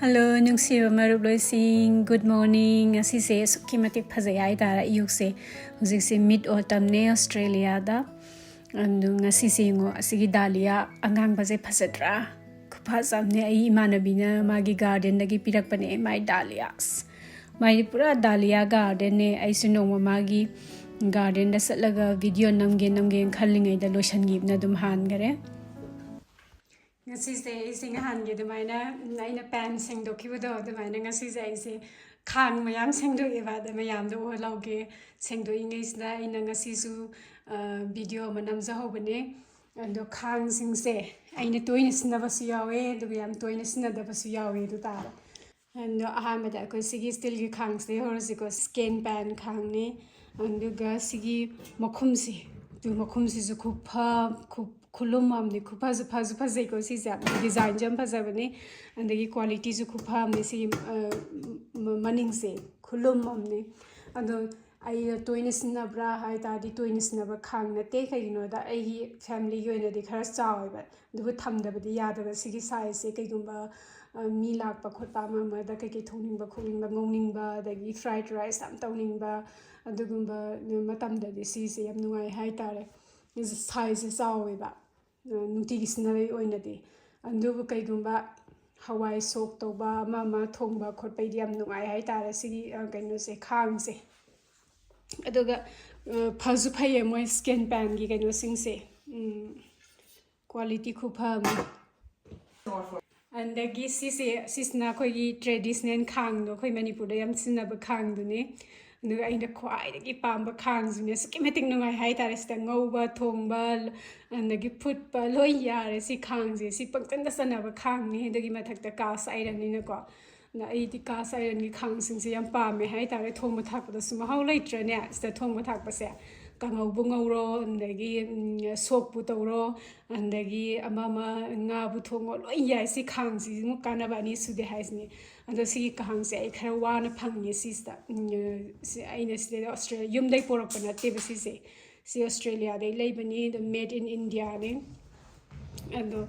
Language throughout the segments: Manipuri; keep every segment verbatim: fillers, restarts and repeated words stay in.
Hello, ꯅꯨꯡꯁꯤꯕ ꯃꯔꯨꯞ ꯂꯣꯏꯁꯤꯡ, good morning. ꯉꯁꯤꯁꯦ ꯑꯁꯨꯛꯀꯤ ꯃꯇꯤꯛ ꯐꯖꯩ ꯍꯥꯏꯇꯥꯔꯦ꯫ ꯑꯌꯨꯛꯁꯦ, ꯍꯧꯖꯤꯛꯁꯦ mid autumnꯅꯦ ꯑꯣꯁꯇ꯭ꯔꯦꯂꯤꯌꯥꯗ꯫ ꯑꯗꯨ ꯉꯁꯤꯁꯦ ꯌꯦꯡꯉꯣ, ꯑꯁꯤꯒꯤ ꯗꯥꯂꯤꯌꯥ ꯑꯉꯥꯡꯕꯁꯦ ꯐꯖꯗ꯭ꯔꯥ? ꯈꯨꯐꯖ ꯑꯃꯅꯦ꯫ ꯑꯩ ꯏꯃꯥꯟꯅꯕꯤꯅ ꯃꯥꯒꯤ gardenꯗꯒꯤ ꯄꯤꯔꯛꯄꯅꯦ, my dahlias꯫ ꯃꯥꯏꯗꯤ ꯄꯨꯔꯥ ꯗꯥꯂꯤꯌꯥ gardenꯅꯦ꯫ ꯑꯩꯁꯨ ꯅꯣꯡꯃ ꯃꯥꯒꯤ gardenꯗ ꯆꯠꯂꯒ video ꯅꯝꯒꯦ ꯅꯝꯒꯦꯅ ꯈꯜꯂꯤꯉꯩꯗ ꯂꯣꯏꯁꯤꯟꯈꯤꯕꯅ ꯑꯗꯨꯝ ꯍꯥꯟꯈꯔꯦ꯫ ꯉꯁꯤꯁꯦ ꯑꯩꯁꯦ ꯅꯍꯥꯟꯒꯤ ꯑꯗꯨꯃꯥꯏꯅ ꯑꯩꯅ pan ꯁꯦꯡꯗꯣꯛꯈꯤꯕꯗꯣ, ꯑꯗꯨꯃꯥꯏꯅ ꯉꯁꯤꯁꯦ ꯑꯩꯁꯦ ꯈꯥꯡ ꯃꯌꯥꯝ ꯁꯦꯡꯗꯣꯛꯑꯦꯕ꯫ ꯑꯗ ꯃꯌꯥꯝꯗꯣ ꯎꯍꯜꯍꯧꯒꯦ꯫ ꯁꯦꯡꯗꯣꯛꯏꯉꯩꯁꯤꯗ ꯑꯩꯅ ꯉꯁꯤꯁꯨ video ꯑꯃ ꯅꯝꯖꯍꯧꯕꯅꯦ꯫ ꯑꯗꯣ ꯈꯥꯡꯁꯤꯡꯁꯦ ꯑꯩꯅ ꯇꯣꯏꯅ ꯁꯤꯖꯤꯟꯅꯕꯁꯨ ꯌꯥꯎꯋꯦ, ꯑꯗꯨꯒ ꯌꯥꯝ ꯇꯣꯏꯅ ꯁꯤꯖꯤꯟꯅꯗꯕꯁꯨ ꯌꯥꯎꯋꯦ ꯑꯗꯨ ꯇꯥꯔꯦ꯫ ꯑꯗꯣ ꯑꯍꯥꯟꯕꯗ ꯑꯩꯈꯣꯏ ꯁꯤꯒꯤ steelꯒꯤ ꯈꯥꯡꯁꯤꯗꯒꯤ ꯍꯧꯔꯁꯤꯀꯣ꯫ Skin pan ꯈꯥꯡꯅꯤ꯫ ꯑꯗꯨꯒ ꯁꯤꯒꯤ ꯃꯈꯨꯝꯁꯤ, ꯑꯗꯨ ꯃꯈꯨꯝꯁꯤꯁꯨ ꯈꯨꯐ-, ꯈꯨ-, ꯈꯨꯂꯨꯝ ꯑꯃꯅꯤ꯫ ꯈꯨꯐꯁꯨ ꯐꯁꯨ ꯐꯖꯩꯀꯣ ꯁꯤꯁꯦ꯫ Designꯁꯨ ꯌꯥꯝ ꯐꯖꯕꯅꯤ꯫ ꯑꯗꯒꯤ qualityꯁꯨ ꯈꯨꯐ ꯑꯃꯅꯤ꯫ ꯁꯤꯒꯤ, ꯑ, ꯃ-, ꯃꯅꯤꯡꯁꯦ ꯈꯨꯂꯨꯝ ꯑꯃꯅꯤ꯫ ꯑꯗꯣ ꯑꯩꯅ ꯇꯣꯏꯅ ꯁꯤꯖꯤꯟꯅꯕ꯭ꯔꯥ ꯍꯥꯏ ꯇꯥꯔꯗꯤ, ꯇꯣꯏꯅ ꯁꯤꯖꯤꯟꯅꯕ ꯈꯥꯡ ꯅꯠꯇꯦ꯫ ꯀꯩꯒꯤꯅꯣꯗ, ꯑꯩꯒꯤ familyꯒꯤ ꯑꯣꯏꯅꯗꯤ ꯈꯔ ꯆꯥꯎꯋꯦꯕ꯫ ꯑꯗꯨꯕꯨ ꯊꯝꯗꯕꯗꯤ ꯌꯥꯗꯕ ꯁꯤꯒꯤ sizeꯁꯦ꯫ ꯀꯩꯒꯨꯝꯕ, ꯑ, ꯃꯤ ꯂꯥꯛꯄ ꯈꯣꯠꯄ, ꯑꯃ ꯑꯃꯗ ꯀꯩꯀꯩ ꯊꯣꯡꯅꯤꯡꯕ ꯈꯣꯠꯅꯤꯡꯕ, ꯉꯧꯅꯤꯡꯕ, ꯑꯗꯒꯤ fried rice ꯌꯥꯝ ꯇꯧꯅꯤꯡꯕ, ꯑꯗꯨꯒꯨꯝꯕ ꯃꯇꯝꯗꯗꯤ ꯁꯤꯁꯦ ꯌꯥꯝ ꯅꯨꯡꯉꯥꯏ ꯍꯥꯏꯇꯥꯔꯦ꯫ Sizeꯁꯦ ꯆꯥꯎꯋꯦꯕ, ꯑ, ꯅꯨꯡꯇꯤꯒꯤ ꯁꯤꯖꯤꯟꯅꯕꯒꯤ ꯑꯣꯏꯅꯗꯤ꯫ ꯑꯗꯨꯕꯨ ꯀꯩꯒꯨꯝꯕ ꯍꯋꯥꯏ ꯁꯣꯛ ꯇꯧꯕ, ꯑꯃ ꯑꯃ ꯊꯣꯡꯕ ꯈꯣꯠꯄꯩꯗꯤ ꯌꯥꯝ ꯅꯨꯡꯉꯥꯏ ꯍꯥꯏꯇꯥꯔꯦ ꯁꯤꯒꯤ, ꯑ, ꯀꯩꯅꯣꯁꯦ, ꯈꯥꯡꯁꯦ꯫ ꯑꯗꯨꯒ, ꯑ, ꯐꯁꯨ ꯐꯩꯌꯦ ꯃꯣꯏ skin panꯒꯤ ꯀꯩꯅꯣꯁꯤꯡꯁꯦ꯫ ꯎꯝ, quality ꯈꯨꯐ ꯑꯃ꯫ ꯑꯗꯒꯤ ꯁꯤꯁꯦ, ꯁꯤꯁꯤꯅ ꯑꯩꯈꯣꯏꯒꯤ traditional ꯈꯥꯡꯗꯣ, ꯑꯩꯈꯣꯏ ꯃꯅꯤꯄꯨꯔꯗ ꯌꯥꯝ ꯁꯤꯖꯤꯟꯅꯕ ꯈꯥꯡꯗꯨꯅꯦ꯫ ꯑꯗꯨꯒ ꯑꯩꯅ ꯈ꯭ꯋꯥꯏꯗꯒꯤ ꯄꯥꯝꯕ ꯈꯥꯡꯁꯤꯅꯦ꯫ ꯑꯁꯨꯛꯀꯤ ꯃꯇꯤꯛ ꯅꯨꯡꯉꯥꯏ ꯍꯥꯏꯇꯥꯔꯦ꯫ ꯁꯤꯗ ꯉꯧꯕ, ꯊꯣꯡꯕ, ꯑꯗꯒꯤ ꯐꯨꯠꯄ ꯂꯣꯏ ꯌꯥꯔꯦ ꯁꯤ ꯈꯥꯡꯁꯦ꯫ ꯁꯤ ꯄꯪꯆꯟꯗ ꯆꯟꯅꯕ ꯈꯥꯡꯅꯤ꯫ ꯑꯗꯨꯒꯤ ꯃꯊꯛꯇ cast ironꯅꯤꯅꯀꯣ꯫ ꯑꯗ ꯑꯩꯗꯤ cast ironꯒꯤ ꯈꯥꯡꯁꯤꯡꯁꯦ ꯌꯥꯝ ꯄꯥꯝꯃꯦ ꯍꯥꯏꯇꯥꯔꯦ꯫ ꯊꯣꯡꯕ ꯊꯥꯛꯄꯗꯁꯨ ꯃꯍꯥꯎ ꯂꯩꯇ꯭ꯔꯅꯦ ꯁꯤꯗ ꯊꯣꯡꯕ ꯊꯥꯛꯄꯁꯦ꯫ ꯀꯥꯡꯉꯧꯕꯨ ꯉꯧꯔꯣ, ꯑꯗꯒꯤ, ꯎꯝ, ꯁꯣꯛꯄꯨ ꯇꯧꯔꯣ, ꯑꯗꯒꯤ ꯑꯃ ꯑꯃ ꯉꯥꯕꯨ ꯊꯣꯡꯉꯣ, ꯂꯣꯏ ꯌꯥꯏ꯫ ꯁꯤ ꯈꯥꯡꯁꯤꯃꯨꯛ ꯀꯥꯟꯅꯕ ꯑꯅꯤ ꯁꯨꯗꯦ ꯍꯥꯏꯁꯤꯅꯤ꯫ ꯑꯗꯣ ꯁꯤꯒꯤ ꯈꯥꯡꯁꯦ ꯑꯩ ꯈꯔ ꯋꯥꯅ ꯐꯪꯉꯦ ꯁꯤꯁꯤꯗ꯫ ꯎꯝ, ꯁꯤ ꯑꯩꯅ ꯁꯤꯗꯩꯗ ꯑꯣꯁꯇ꯭ꯔꯦꯂꯤꯌꯥ, ꯌꯨꯝꯗꯩ ꯄꯣꯔꯛꯄ ꯅꯠꯇꯦꯕ ꯁꯤꯁꯦ꯫ ꯁꯤ ꯑꯣꯁꯇ꯭ꯔꯦꯂꯤꯌꯥꯗꯩ ꯂꯩꯕꯅꯤ, ꯑꯗꯣ made in Indiaꯅꯤ꯫ ꯑꯗꯣ,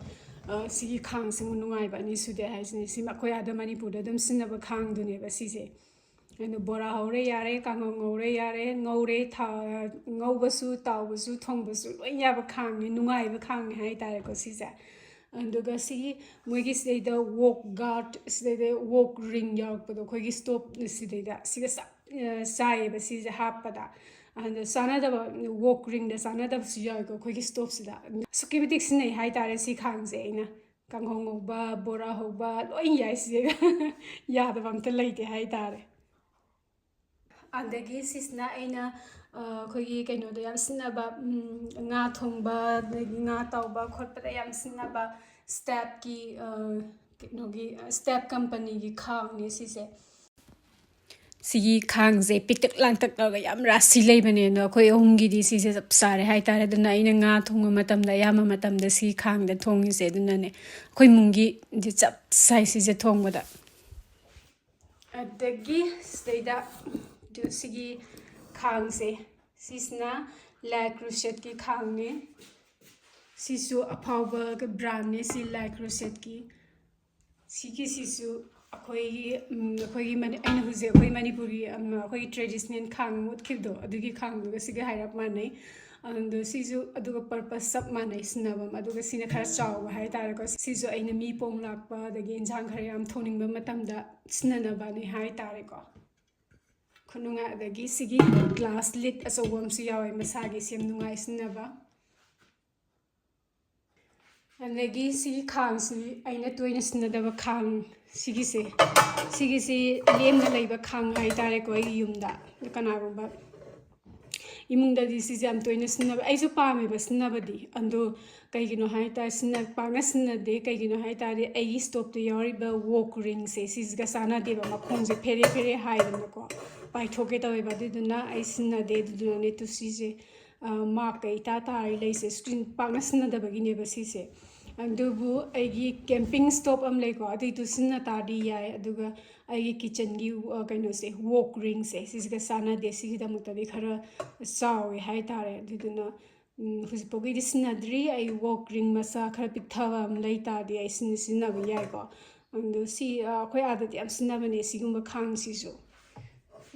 ꯁꯤꯒꯤ ꯈꯥꯡꯁꯤꯃꯨꯛ ꯅꯨꯡꯉꯥꯏꯕ ꯑꯅꯤ ꯁꯨꯗꯦ ꯍꯥꯏꯁꯤꯅꯤ꯫ ꯁꯤ ꯑꯩꯈꯣꯏ ꯑꯥꯗ ꯃꯅꯤꯄꯨꯔꯗ ꯑꯗꯨꯝ ꯁꯤꯖꯤꯟꯅꯕ ꯈꯥꯡꯗꯨꯅꯦꯕ ꯁꯤꯁꯦ꯫ ꯑꯗꯨ ꯕꯣꯔꯥ ꯍꯧꯔꯦ ꯌꯥꯔꯦ, ꯀꯥꯡꯉꯧ ꯉꯧꯔꯦ ꯌꯥꯔꯦ, ꯉꯧꯔꯦ ꯊꯥ-, ꯉꯧꯕꯁꯨ, ꯇꯥꯎꯕꯁꯨ, ꯊꯣꯡꯕꯁꯨ ꯂꯣꯏ ꯌꯥꯕ ꯈꯥꯡꯅꯤ, ꯅꯨꯡꯉꯥꯏꯕ ꯈꯥꯡꯅꯤ ꯍꯥꯏꯇꯥꯔꯦꯀꯣ ꯁꯤꯁꯦ꯫ ꯑꯗꯨꯒ ꯁꯤꯒꯤ ꯃꯣꯏꯒꯤ ꯁꯤꯗꯩꯗ wok guard, ꯁꯤꯗꯩꯗ wok ring ꯌꯥꯎꯔꯛꯄꯗꯣ ꯑꯩꯈꯣꯏꯒꯤ stove ꯁꯤꯗꯩꯗ, ꯁꯤꯒ ꯆꯞ, ꯑ, ꯆꯥꯏꯌꯦꯕ ꯁꯤꯁꯦ ꯍꯥꯞꯄꯗ꯫ ꯑꯗꯣ ꯆꯥꯟꯅꯗꯕ, wok ringꯗ ꯆꯥꯟꯅꯗꯕꯁꯨ ꯌꯥꯎꯋꯦꯀꯣ ꯑꯩꯈꯣꯏꯒꯤ stoveꯁꯤꯗ꯫ ꯑꯁꯨꯛꯀꯤ ꯃꯇꯤꯛ ꯁꯤꯖꯤꯟꯅꯩ ꯍꯥꯏꯇꯥꯔꯦ ꯁꯤ ꯈꯥꯡꯁꯦ ꯑꯩꯅ꯫ ꯀꯥꯡꯍꯧ ꯉꯧꯕ, ꯕꯣꯔꯥ ꯍꯧꯕ, ꯂꯣꯏ ꯌꯥꯏ ꯁꯤꯗꯩꯗ꯫ ꯌꯥꯗꯕ ꯑꯝꯇ ꯂꯩꯇꯦ ꯍꯥꯏꯇꯥꯔꯦ꯫ ꯑꯗꯒꯤ ꯁꯤꯁꯤꯅ ꯑꯩꯅ, ꯑ, ꯑꯩꯈꯣꯏꯒꯤ ꯀꯩꯅꯣꯗ ꯌꯥꯝ ꯁꯤꯖꯤꯟꯅꯕ, ꯎꯝ, ꯉꯥ ꯊꯣꯡꯕ, ꯑꯗꯒꯤ ꯉꯥ ꯇꯥꯎꯕ ꯈꯣꯠꯄꯗ ꯌꯥꯝ ꯁꯤꯖꯤꯟꯅꯕ Steppꯀꯤ, ꯑ, ꯀꯩꯅꯣꯒꯤ, ꯑ, Stepp companyꯒꯤ ꯈꯥꯡꯅꯦ ꯁꯤꯁꯦ꯫ ꯁꯤꯒꯤ ꯈꯥꯡꯁꯦ ꯄꯤꯛꯇꯛ ꯂꯥꯡꯇꯛ ꯇꯧꯔꯒ ꯌꯥꯝ ꯔꯥꯁꯤ ꯂꯩꯕꯅꯦ꯫ ꯑꯗꯣ ꯑꯩꯈꯣꯏ ꯑꯍꯨꯝꯒꯤꯗꯤ ꯁꯤꯁꯦ ꯆꯞ ꯆꯥꯔꯦ ꯍꯥꯏꯇꯥꯔꯦ꯫ ꯑꯗꯨꯅ ꯑꯩꯅ ꯉꯥ ꯊꯣꯡꯕ ꯃꯇꯝꯗ, ꯑꯌꯥꯝꯕ ꯃꯇꯝꯗ ꯁꯤ ꯈꯥꯡꯗ ꯊꯣꯡꯉꯤꯁꯦ꯫ ꯑꯗꯨꯅꯅꯦ ꯑꯩꯈꯣꯏ ꯏꯃꯨꯡꯒꯤꯗꯤ ꯆꯞ ꯆꯥꯏ ꯁꯤꯁꯦ ꯊꯣꯡꯕꯗ꯫ ꯑꯗꯒꯤ ꯁꯤꯗꯩꯗ ꯁꯤꯒꯤ ꯈꯥꯡꯁꯦ, ꯁꯤꯁꯤꯅ Le Creuset ꯈꯥꯡꯅꯦ꯫ ꯁꯤꯁꯨ ꯑꯐꯥꯎꯕ brandꯅꯦ ꯁꯤ Le Creusetꯀꯤ꯫ ꯁꯤꯒꯤꯁꯤꯁꯨ ꯑꯩꯈꯣꯏꯒꯤ, ꯎꯝ, ꯑꯩꯈꯣꯏꯒꯤ ꯃꯅꯤ-, ꯑꯩꯅ ꯍꯧꯖꯤꯛ ꯑꯩꯈꯣꯏ ꯃꯅꯤꯄꯨꯔꯒꯤ, ꯎꯝ, ꯑꯩꯈꯣꯏꯒꯤ traditional ꯈꯥꯡ ꯃꯨꯠꯈꯤꯕꯗꯣ, ꯑꯗꯨꯒꯤ ꯈꯥꯡꯗꯨꯒ ꯁꯤꯒ ꯍꯥꯏꯔꯞ ꯃꯥꯟꯅꯩ꯫ ꯑꯗꯣ ꯁꯤꯁꯨ ꯑꯗꯨꯒ purpose ꯆꯞ ꯃꯥꯟꯅꯩ ꯁꯤꯖꯤꯟꯅꯐꯝ, ꯑꯗꯨꯒ ꯁꯤꯅ ꯈꯔ ꯆꯥꯎꯕ ꯍꯥꯏꯇꯥꯔꯦꯀꯣ꯫ ꯁꯤꯁꯨ ꯑꯩꯅ ꯃꯤ ꯄꯣꯡ ꯂꯥꯛꯄ, ꯑꯗꯒꯤ ꯏꯟꯁꯥꯡ ꯈꯔ ꯌꯥꯝ ꯊꯣꯡꯅꯤꯡꯕ ꯃꯇꯝꯗ ꯁꯤꯖꯤꯟꯅꯅꯕꯅꯦ ꯍꯥꯏꯇꯥꯔꯦꯀꯣ꯫ ꯈꯨꯅꯨꯡꯉꯥꯏ꯫ ꯑꯗꯒꯤ ꯁꯤꯒꯤ glass lid ꯑꯆꯧꯕ ꯑꯃꯁꯨ ꯌꯥꯎꯋꯦ, ꯃꯁꯥꯒꯤ ꯁꯦꯝ ꯅꯨꯡꯉꯥꯏ ꯁꯤꯖꯤꯟꯅꯕ꯫ ꯑꯗꯒꯤ ꯁꯤꯒꯤ ꯈꯥꯡꯁꯤ ꯑꯩꯅ ꯇꯣꯏꯅ ꯁꯤꯖꯤꯟꯅꯗꯕ ꯈꯥꯡ, ꯁꯤꯒꯤꯁꯦ, ꯁꯤꯒꯤꯁꯤ ꯂꯦꯝꯅ ꯂꯩꯕ ꯈꯥꯡ ꯍꯥꯏꯇꯥꯔꯦꯀꯣ ꯑꯩꯒꯤ ꯌꯨꯝꯗ꯫ ꯑꯗꯨ ꯀꯅꯥꯒꯨꯝꯕ ꯏꯃꯨꯡꯗꯗꯤ ꯁꯤꯁꯦ ꯌꯥꯝ ꯇꯣꯏꯅ ꯁꯤꯖꯤꯟꯅꯕ, ꯑꯩꯁꯨ ꯄꯥꯝꯃꯦꯕ ꯁꯤꯖꯤꯟꯅꯕꯗꯤ꯫ ꯑꯗꯣ ꯀꯩꯒꯤꯅꯣ ꯍꯥꯏ ꯇꯥꯔꯦ, ꯁꯤꯖꯤꯟꯅ-, ꯄꯥꯛꯅ ꯁꯤꯖꯤꯟꯅꯗꯦ꯫ ꯀꯩꯒꯤꯅꯣ ꯍꯥꯏ ꯇꯥꯔꯗꯤ ꯑꯩꯒꯤ stoveꯇ ꯌꯥꯎꯔꯤꯕ wok ringꯁꯦ ꯁꯤꯁꯤꯒ ꯆꯥꯟꯅꯗꯦꯕ, ꯃꯈꯣꯡꯁꯦ ꯐꯦꯔꯦ ꯐꯦꯔꯦ ꯍꯥꯏꯗꯅꯀꯣ, ꯄꯥꯏꯊꯣꯛꯀꯦ ꯇꯧꯋꯦꯕ꯫ ꯑꯗꯨꯗꯨꯅ ꯑꯩ ꯁꯤꯖꯤꯟꯅꯗꯦ꯫ ꯑꯗꯨꯗꯨꯅꯅꯦ ꯇꯨ ꯁꯤꯁꯦ, ꯑ, markꯀ ꯏꯇꯥ ꯇꯥꯔꯤ ꯂꯩꯁꯦ꯫ Screen ꯄꯥꯛꯅ ꯁꯤꯖꯤꯟꯅꯗꯕꯒꯤꯅꯦꯕ ꯁꯤꯁꯦ꯫ ꯑꯗꯨꯕꯨ ꯑꯩꯒꯤ camping stove ꯑꯃ ꯂꯩꯀꯣ, ꯑꯗꯨꯏꯗꯨ ꯁꯤꯖꯤꯟꯅ ꯇꯥꯔꯗꯤ ꯌꯥꯏ꯫ ꯑꯗꯨꯒ ꯑꯩꯒꯤ kitchenꯒꯤ, ꯑ, ꯀꯩꯅꯣꯁꯦ, wok ringꯁꯦ ꯁꯤꯁꯤꯒ ꯆꯥꯟꯅꯗꯦ꯫ ꯁꯤꯒꯤꯗꯃꯛꯇꯗꯤ ꯈꯔ ꯆꯥꯎꯋꯦ ꯍꯥꯏꯇꯥꯔꯦ꯫ ꯑꯗꯨꯗꯨꯅ ꯎꯝ, ꯍꯧꯖꯤꯛꯐꯥꯎꯒꯤꯗꯤ ꯁꯤꯖꯤꯟꯅꯗ꯭ꯔꯤ꯫ ꯑꯩ ꯋꯣꯛ ꯔꯤꯡ ꯃꯆꯥ ꯈꯔ ꯄꯤꯛꯊꯕ ꯑꯃ ꯂꯩ ꯇꯥꯔꯗꯤ ꯑꯩ ꯁꯤꯖꯤꯟꯅ-, ꯁꯤꯖꯤꯟꯅꯕ ꯌꯥꯏꯀꯣ꯫ ꯑꯗꯣ ꯁꯤ, ꯑ, ꯑꯩꯈꯣꯏ ꯑꯥꯗꯗꯤ ꯌꯥꯝ ꯁꯤꯖꯤꯟꯅꯕꯅꯦ ꯁꯤꯒꯨꯝꯕ ꯈꯥꯡꯁꯤꯁꯨ꯫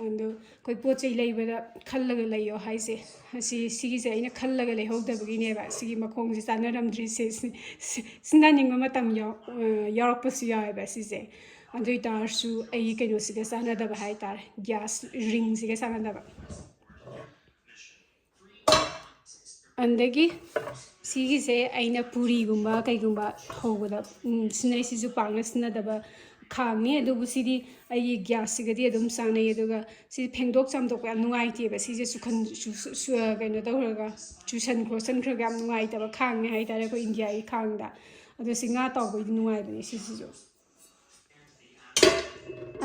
ꯑꯗꯣ ꯑꯩꯈꯣꯏ ꯄꯣꯠ ꯆꯩ ꯂꯩꯕꯗ ꯈꯜꯂꯒ ꯂꯩꯌꯣ ꯍꯥꯏꯁꯦ꯫ ꯑꯁꯤ, ꯁꯤꯒꯤꯁꯦ ꯑꯩꯅ ꯈꯜꯂꯒ ꯂꯩꯍꯧꯗꯕꯒꯤꯅꯦꯕ ꯁꯤꯒꯤ ꯃꯈꯣꯡꯁꯦ ꯆꯥꯟꯅꯔꯝꯗ꯭ꯔꯤꯁꯦ꯫ ꯁꯤ-, ꯁꯤ-, ꯁꯤꯖꯤꯟꯅꯅꯤꯡꯕ ꯃꯇꯝ ꯌꯥꯎ-, ꯑ, ꯌꯥꯎꯔꯛꯄꯁꯨ ꯌꯥꯎꯋꯦꯕ ꯁꯤꯁꯦ꯫ ꯑꯗꯨ ꯑꯣꯏ ꯇꯥꯔꯁꯨ ꯑꯩꯒꯤ ꯀꯩꯅꯣꯁꯤꯒ ꯆꯥꯟꯅꯗꯕ ꯍꯥꯏ ꯇꯥꯔꯦ, ꯒ꯭ꯌꯥꯁ ꯔꯤꯡꯁꯤꯒ ꯆꯥꯟꯅꯗꯕ꯫ ꯑꯗꯒꯤ ꯁꯤꯒꯤꯁꯦ ꯑꯩꯅ ꯄꯨꯔꯤꯒꯨꯝꯕ ꯀꯩꯒꯨꯝꯕ ꯍꯧꯕꯗ, ꯎꯝ, ꯁꯤꯖꯤꯟꯅꯩ꯫ ꯁꯤꯁꯨ ꯄꯥꯛꯅ ꯁꯤꯖꯤꯟꯅꯗꯕ ꯈꯥꯡꯅꯤ, ꯑꯗꯨꯕꯨ ꯁꯤꯗꯤ ꯑꯩꯒꯤ ꯒ꯭ꯌꯥꯁꯁꯤꯒꯗꯤ ꯑꯗꯨꯝ ꯆꯥꯟꯅꯩ꯫ ꯑꯗꯨꯒ ꯁꯤ ꯐꯦꯡꯗꯣꯛ ꯆꯥꯝꯊꯣꯛꯄ ꯌꯥꯝ ꯅꯨꯡꯉꯥꯏꯇꯦꯕ꯫ ꯁꯤꯁꯦ ꯆꯨꯈꯟ-, ꯆꯨ-, ꯆꯨ-, ꯆꯨ-, ꯀꯩꯅꯣ ꯇꯧꯔꯒ ꯆꯨꯁꯟ ꯈꯣꯠꯆꯟꯈ꯭ꯔꯒ ꯌꯥꯝ ꯅꯨꯡꯉꯥꯏꯇꯕ ꯈꯥꯡꯅꯤ ꯍꯥꯏ ꯇꯥꯔꯦ ꯑꯩꯈꯣꯏ ꯏꯟꯗꯤꯌꯥꯒꯤ ꯈꯥꯡꯗ꯫ ꯑꯗꯣ ꯁꯤ ꯉꯥ ꯇꯥꯎꯕꯒꯤꯗꯤ ꯅꯨꯡꯉꯥꯏꯕꯅꯦ ꯁꯤꯁꯤꯁꯨ꯫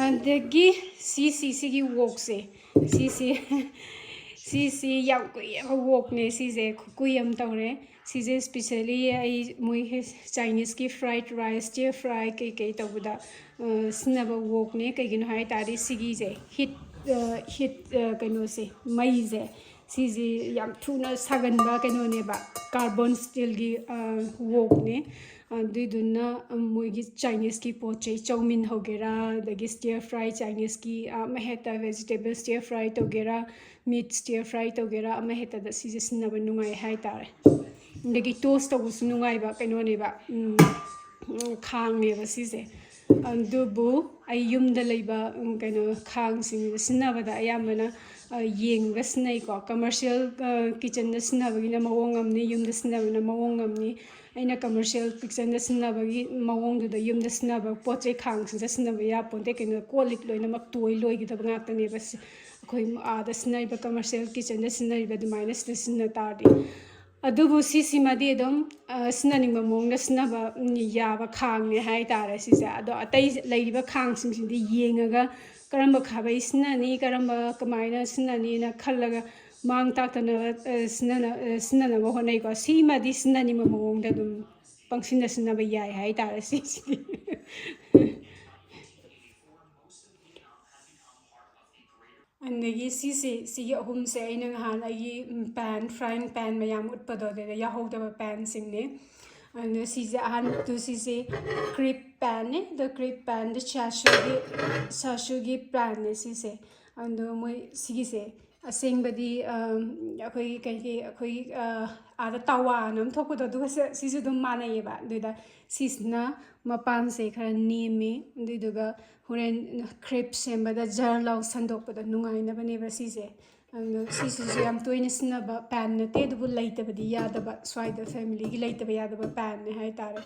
ꯑꯗꯒꯤ ꯁꯤꯁꯤ, ꯁꯤꯒꯤ ꯋꯣꯛꯁꯦ, ꯁꯤꯁꯤ, ꯁꯤꯁꯤ ꯌꯥꯝ ꯀꯨꯏꯔꯕ ꯋꯣꯛꯅꯦ꯫ ꯁꯤꯁꯦ ꯈꯨꯀꯨꯏ ꯑꯃ ꯇꯧꯔꯦ꯫ ꯁꯤꯁꯦ specially ꯑꯩ ꯃꯣꯏ ꯆꯥꯏꯅꯤꯁꯀꯤ ꯐ꯭ꯔꯥꯏꯠ ꯔꯥꯏꯁ, ꯁ꯭ꯇꯤꯌꯔ ꯐ꯭ꯔꯥꯏ ꯀꯩꯀꯩ ꯇꯧꯕꯗ, ꯑ, ꯁꯤꯖꯤꯟꯅꯕ ꯋꯣꯛꯅꯦ꯫ ꯀꯩꯒꯤꯅꯣ ꯍꯥꯏ ꯇꯥꯔꯗꯤ ꯁꯤꯒꯤꯁꯦ ꯍꯤꯠ, ꯑ, ꯍꯤꯠ, ꯑ, ꯀꯩꯅꯣꯁꯦ, ꯃꯩꯁꯦ, ꯁꯤꯁꯤ ꯌꯥꯝ ꯊꯨꯅ ꯁꯥꯒꯟꯕ ꯀꯩꯅꯣꯅꯦꯕ, ꯀꯥꯔꯕꯣꯟ ꯁ꯭ꯇꯤꯜꯒꯤ, ꯑ, ꯋꯣꯛꯅꯦ꯫ ꯑꯗꯨꯏꯗꯨꯅ, ꯎꯝ, ꯃꯣꯏꯒꯤ ꯆꯥꯏꯅꯤꯁꯀꯤ ꯄꯣꯠ ꯆꯩ, ꯆꯧꯃꯤꯟ ꯍꯧꯒꯦꯔꯥ, ꯑꯗꯒꯤ ꯁ꯭ꯇꯤꯌꯔ ꯐ꯭ꯔꯥꯏ ꯆꯥꯏꯅꯤꯁꯀꯤ, ꯑ, ꯑꯃ ꯍꯦꯛꯇ, ꯚꯦꯖꯤꯇꯦꯕꯜ ꯁ꯭ꯇꯤꯌꯔ ꯐ꯭ꯔꯥꯏ ꯇꯧꯒꯦꯔꯥ, ꯃꯤꯠ ꯁ꯭ꯇꯤꯌꯔ ꯐ꯭ꯔꯥꯏ ꯇꯧꯒꯦꯔꯥ, ꯑꯃ ꯍꯦꯛꯇꯗ ꯁꯤꯁꯦ ꯁꯤꯖꯤꯟꯅꯕ ꯅꯨꯡꯉꯥꯏ ꯍꯥꯏ ꯇꯥꯔꯦ꯫ ꯑꯗꯒꯤ ꯇꯣꯁ ꯇꯧꯕꯁꯨ ꯅꯨꯡꯉꯥꯏꯕ ꯀꯩꯅꯣꯅꯦꯕ, ꯎꯝ, ꯎꯝ, ꯈꯥꯡꯅꯦꯕ ꯁꯤꯁꯦ꯫ ꯑꯗꯨꯕꯨ ꯑꯩ ꯌꯨꯝꯗ ꯂꯩꯕ, ꯎꯝ, ꯀꯩꯅꯣ, ꯈꯥꯡꯁꯤꯡꯁꯦ ꯁꯤꯖꯤꯟꯅꯕꯗ ꯑꯌꯥꯝꯕꯅ, ꯑ, ꯌꯦꯡꯉꯒ ꯁꯤꯖꯤꯟꯅꯩꯀꯣ꯫ ꯀꯃꯔꯁꯤꯌꯦꯜ, ꯑ, ꯀꯤꯠꯆꯟꯗ ꯁꯤꯖꯤꯟꯅꯕꯒꯤꯅ ꯃꯑꯣꯡ ꯑꯃꯅꯤ, ꯌꯨꯝꯗ ꯁꯤꯖꯤꯟꯅꯕꯅ ꯃꯑꯣꯡ ꯑꯃꯅꯤ꯫ ꯑꯩꯅ ꯀꯃꯔꯁꯤꯌꯦꯜ ꯀꯤꯠꯆꯟꯗ ꯁꯤꯖꯤꯟꯅꯕꯒꯤ ꯃꯑꯣꯡꯗꯨꯗ ꯌꯨꯝꯗ ꯁꯤꯖꯤꯟꯅꯕ ꯄꯣꯠ ꯆꯩ ꯈꯥꯡꯁꯤꯡꯗ ꯁꯤꯖꯤꯟꯅꯕ ꯌꯥꯄꯣꯟꯇꯦ꯫ ꯀꯩꯅꯣ, ꯀꯣꯜ ꯂꯤꯛ ꯂꯣꯏꯅꯃꯛ ꯇꯣꯏ ꯂꯣꯏꯒꯗꯕ ꯉꯥꯛꯇꯅꯦꯕ꯫ ꯁꯤ ꯑꯩꯈꯣꯏ ꯑꯥꯗ ꯁꯤꯖꯤꯟꯅꯔꯤꯕ, ꯀꯃꯔꯁꯤꯌꯦꯜ ꯀꯤꯠꯆꯟꯗ ꯁꯤꯖꯤꯟꯅꯔꯤꯕ ꯑꯗꯨꯃꯥꯏꯅ ꯁꯤꯗ ꯁꯤꯖꯤꯟꯅ ꯇꯥꯔꯗꯤ꯫ ꯑꯗꯨꯕꯨ ꯁꯤꯁꯤꯃꯗꯤ ꯑꯗꯨꯝ, ꯑ, ꯁꯤꯖꯤꯟꯅꯅꯤꯡꯕ ꯃꯑꯣꯡꯗ ꯁꯤꯖꯤꯟꯅꯕ, ꯎꯝ, ꯌꯥꯕ ꯈꯥꯡꯅꯦ ꯍꯥꯏ ꯇꯥꯔꯦ ꯁꯤꯁꯦ꯫ ꯑꯗꯣ ꯑꯇꯩ ꯂꯩꯔꯤꯕ ꯈꯥꯡꯁꯤꯡꯁꯤꯗꯤ ꯌꯦꯡꯉꯒ ꯀꯔꯝꯕ ꯈꯥꯕꯩ ꯁꯤꯖꯤꯟꯅꯅꯤ, ꯀꯔꯝꯕ ꯀꯃꯥꯏꯅ ꯁꯤꯖꯤꯟꯅꯅꯤꯅ ꯈꯜꯂꯒ ꯃꯥꯡ ꯇꯥꯛꯇꯅꯕ, ꯑ, ꯁꯤꯖꯤꯟꯅ-, ꯑ, ꯁꯤꯖꯤꯟꯅꯅꯕ ꯍꯣꯠꯅꯩꯀꯣ꯫ ꯁꯤꯃꯗꯤ ꯁꯤꯖꯤꯟꯅꯅꯤꯡꯕ ꯃꯑꯣꯡꯗ ꯑꯗꯨꯝ ꯄꯪꯁꯤꯟꯗ ꯁꯤꯖꯤꯟꯅꯕ ꯌꯥꯏ ꯍꯥꯏ ꯇꯥꯔꯦ ꯁꯤꯁꯤꯗꯤ꯫ ꯑꯗꯒꯤ ꯁꯤꯁꯦ, ꯁꯤꯒꯤ ꯑꯍꯨꯝꯁꯦ ꯑꯩꯅ ꯉꯍꯥꯟ ꯑꯩꯒꯤ, ꯎꯝ, pan, frying pan ꯃꯌꯥꯝ ꯎꯠꯄꯗꯣ, ꯑꯗꯨꯗ ꯌꯥꯎꯍꯧꯗꯕ panꯁꯤꯡꯅꯦ꯫ ꯑꯗꯣ ꯁꯤꯁꯦ ꯑꯍꯥꯟꯕꯗꯨ, ꯁꯤꯁꯦ crepe panꯅꯦ꯫ ꯑꯗꯣ crepe panꯗ ꯁꯥꯁꯨꯒꯤ, ꯁꯥꯁꯨꯒꯤ panꯅꯦ ꯁꯤꯁꯦ꯫ ꯑꯗꯣ ꯃꯣꯏ ꯁꯤꯒꯤꯁꯦ ꯑꯁꯦꯡꯕꯗꯤ, ꯑꯝ, ꯑꯩꯈꯣꯏꯒꯤ ꯀꯩꯒꯤ, ꯑꯩꯈꯣꯏꯒꯤ, ꯑ, ꯑꯥꯗ ꯇꯋꯥꯅ ꯑꯃ ꯊꯣꯛꯄꯗꯣ, ꯑꯗꯨꯒ ꯁꯤ-, ꯁꯤꯁꯨ ꯑꯗꯨꯝ ꯃꯥꯟꯅꯩꯌꯦꯕ꯫ ꯑꯗꯨꯗ ꯁꯤꯁꯤꯅ ꯃꯄꯥꯟꯁꯦ ꯈꯔ ꯅꯦꯝꯃꯤ, ꯑꯗꯨꯏꯗꯨꯒ ꯍꯣꯔꯦꯟ crepe ꯁꯦꯝꯕꯗ ꯖꯔ ꯂꯥꯎ ꯁꯟꯗꯣꯛꯄꯗ ꯅꯨꯡꯉꯥꯏꯅꯕꯅꯦꯕ ꯁꯤꯁꯦ꯫ ꯑꯗꯣ ꯁꯤꯁꯤꯁꯨ ꯌꯥꯝ ꯇꯣꯏꯅ ꯁꯤꯖꯤꯟꯅꯕ pan ꯅꯠꯇꯦ, ꯑꯗꯨꯕꯨ ꯂꯩꯇꯕꯗꯤ ꯌꯥꯗꯕ, ꯁ꯭ꯋꯥꯏꯗ familyꯒꯤ ꯂꯩꯇꯕ ꯌꯥꯗꯕ panꯅꯦ ꯍꯥꯏꯇꯥꯔꯦ꯫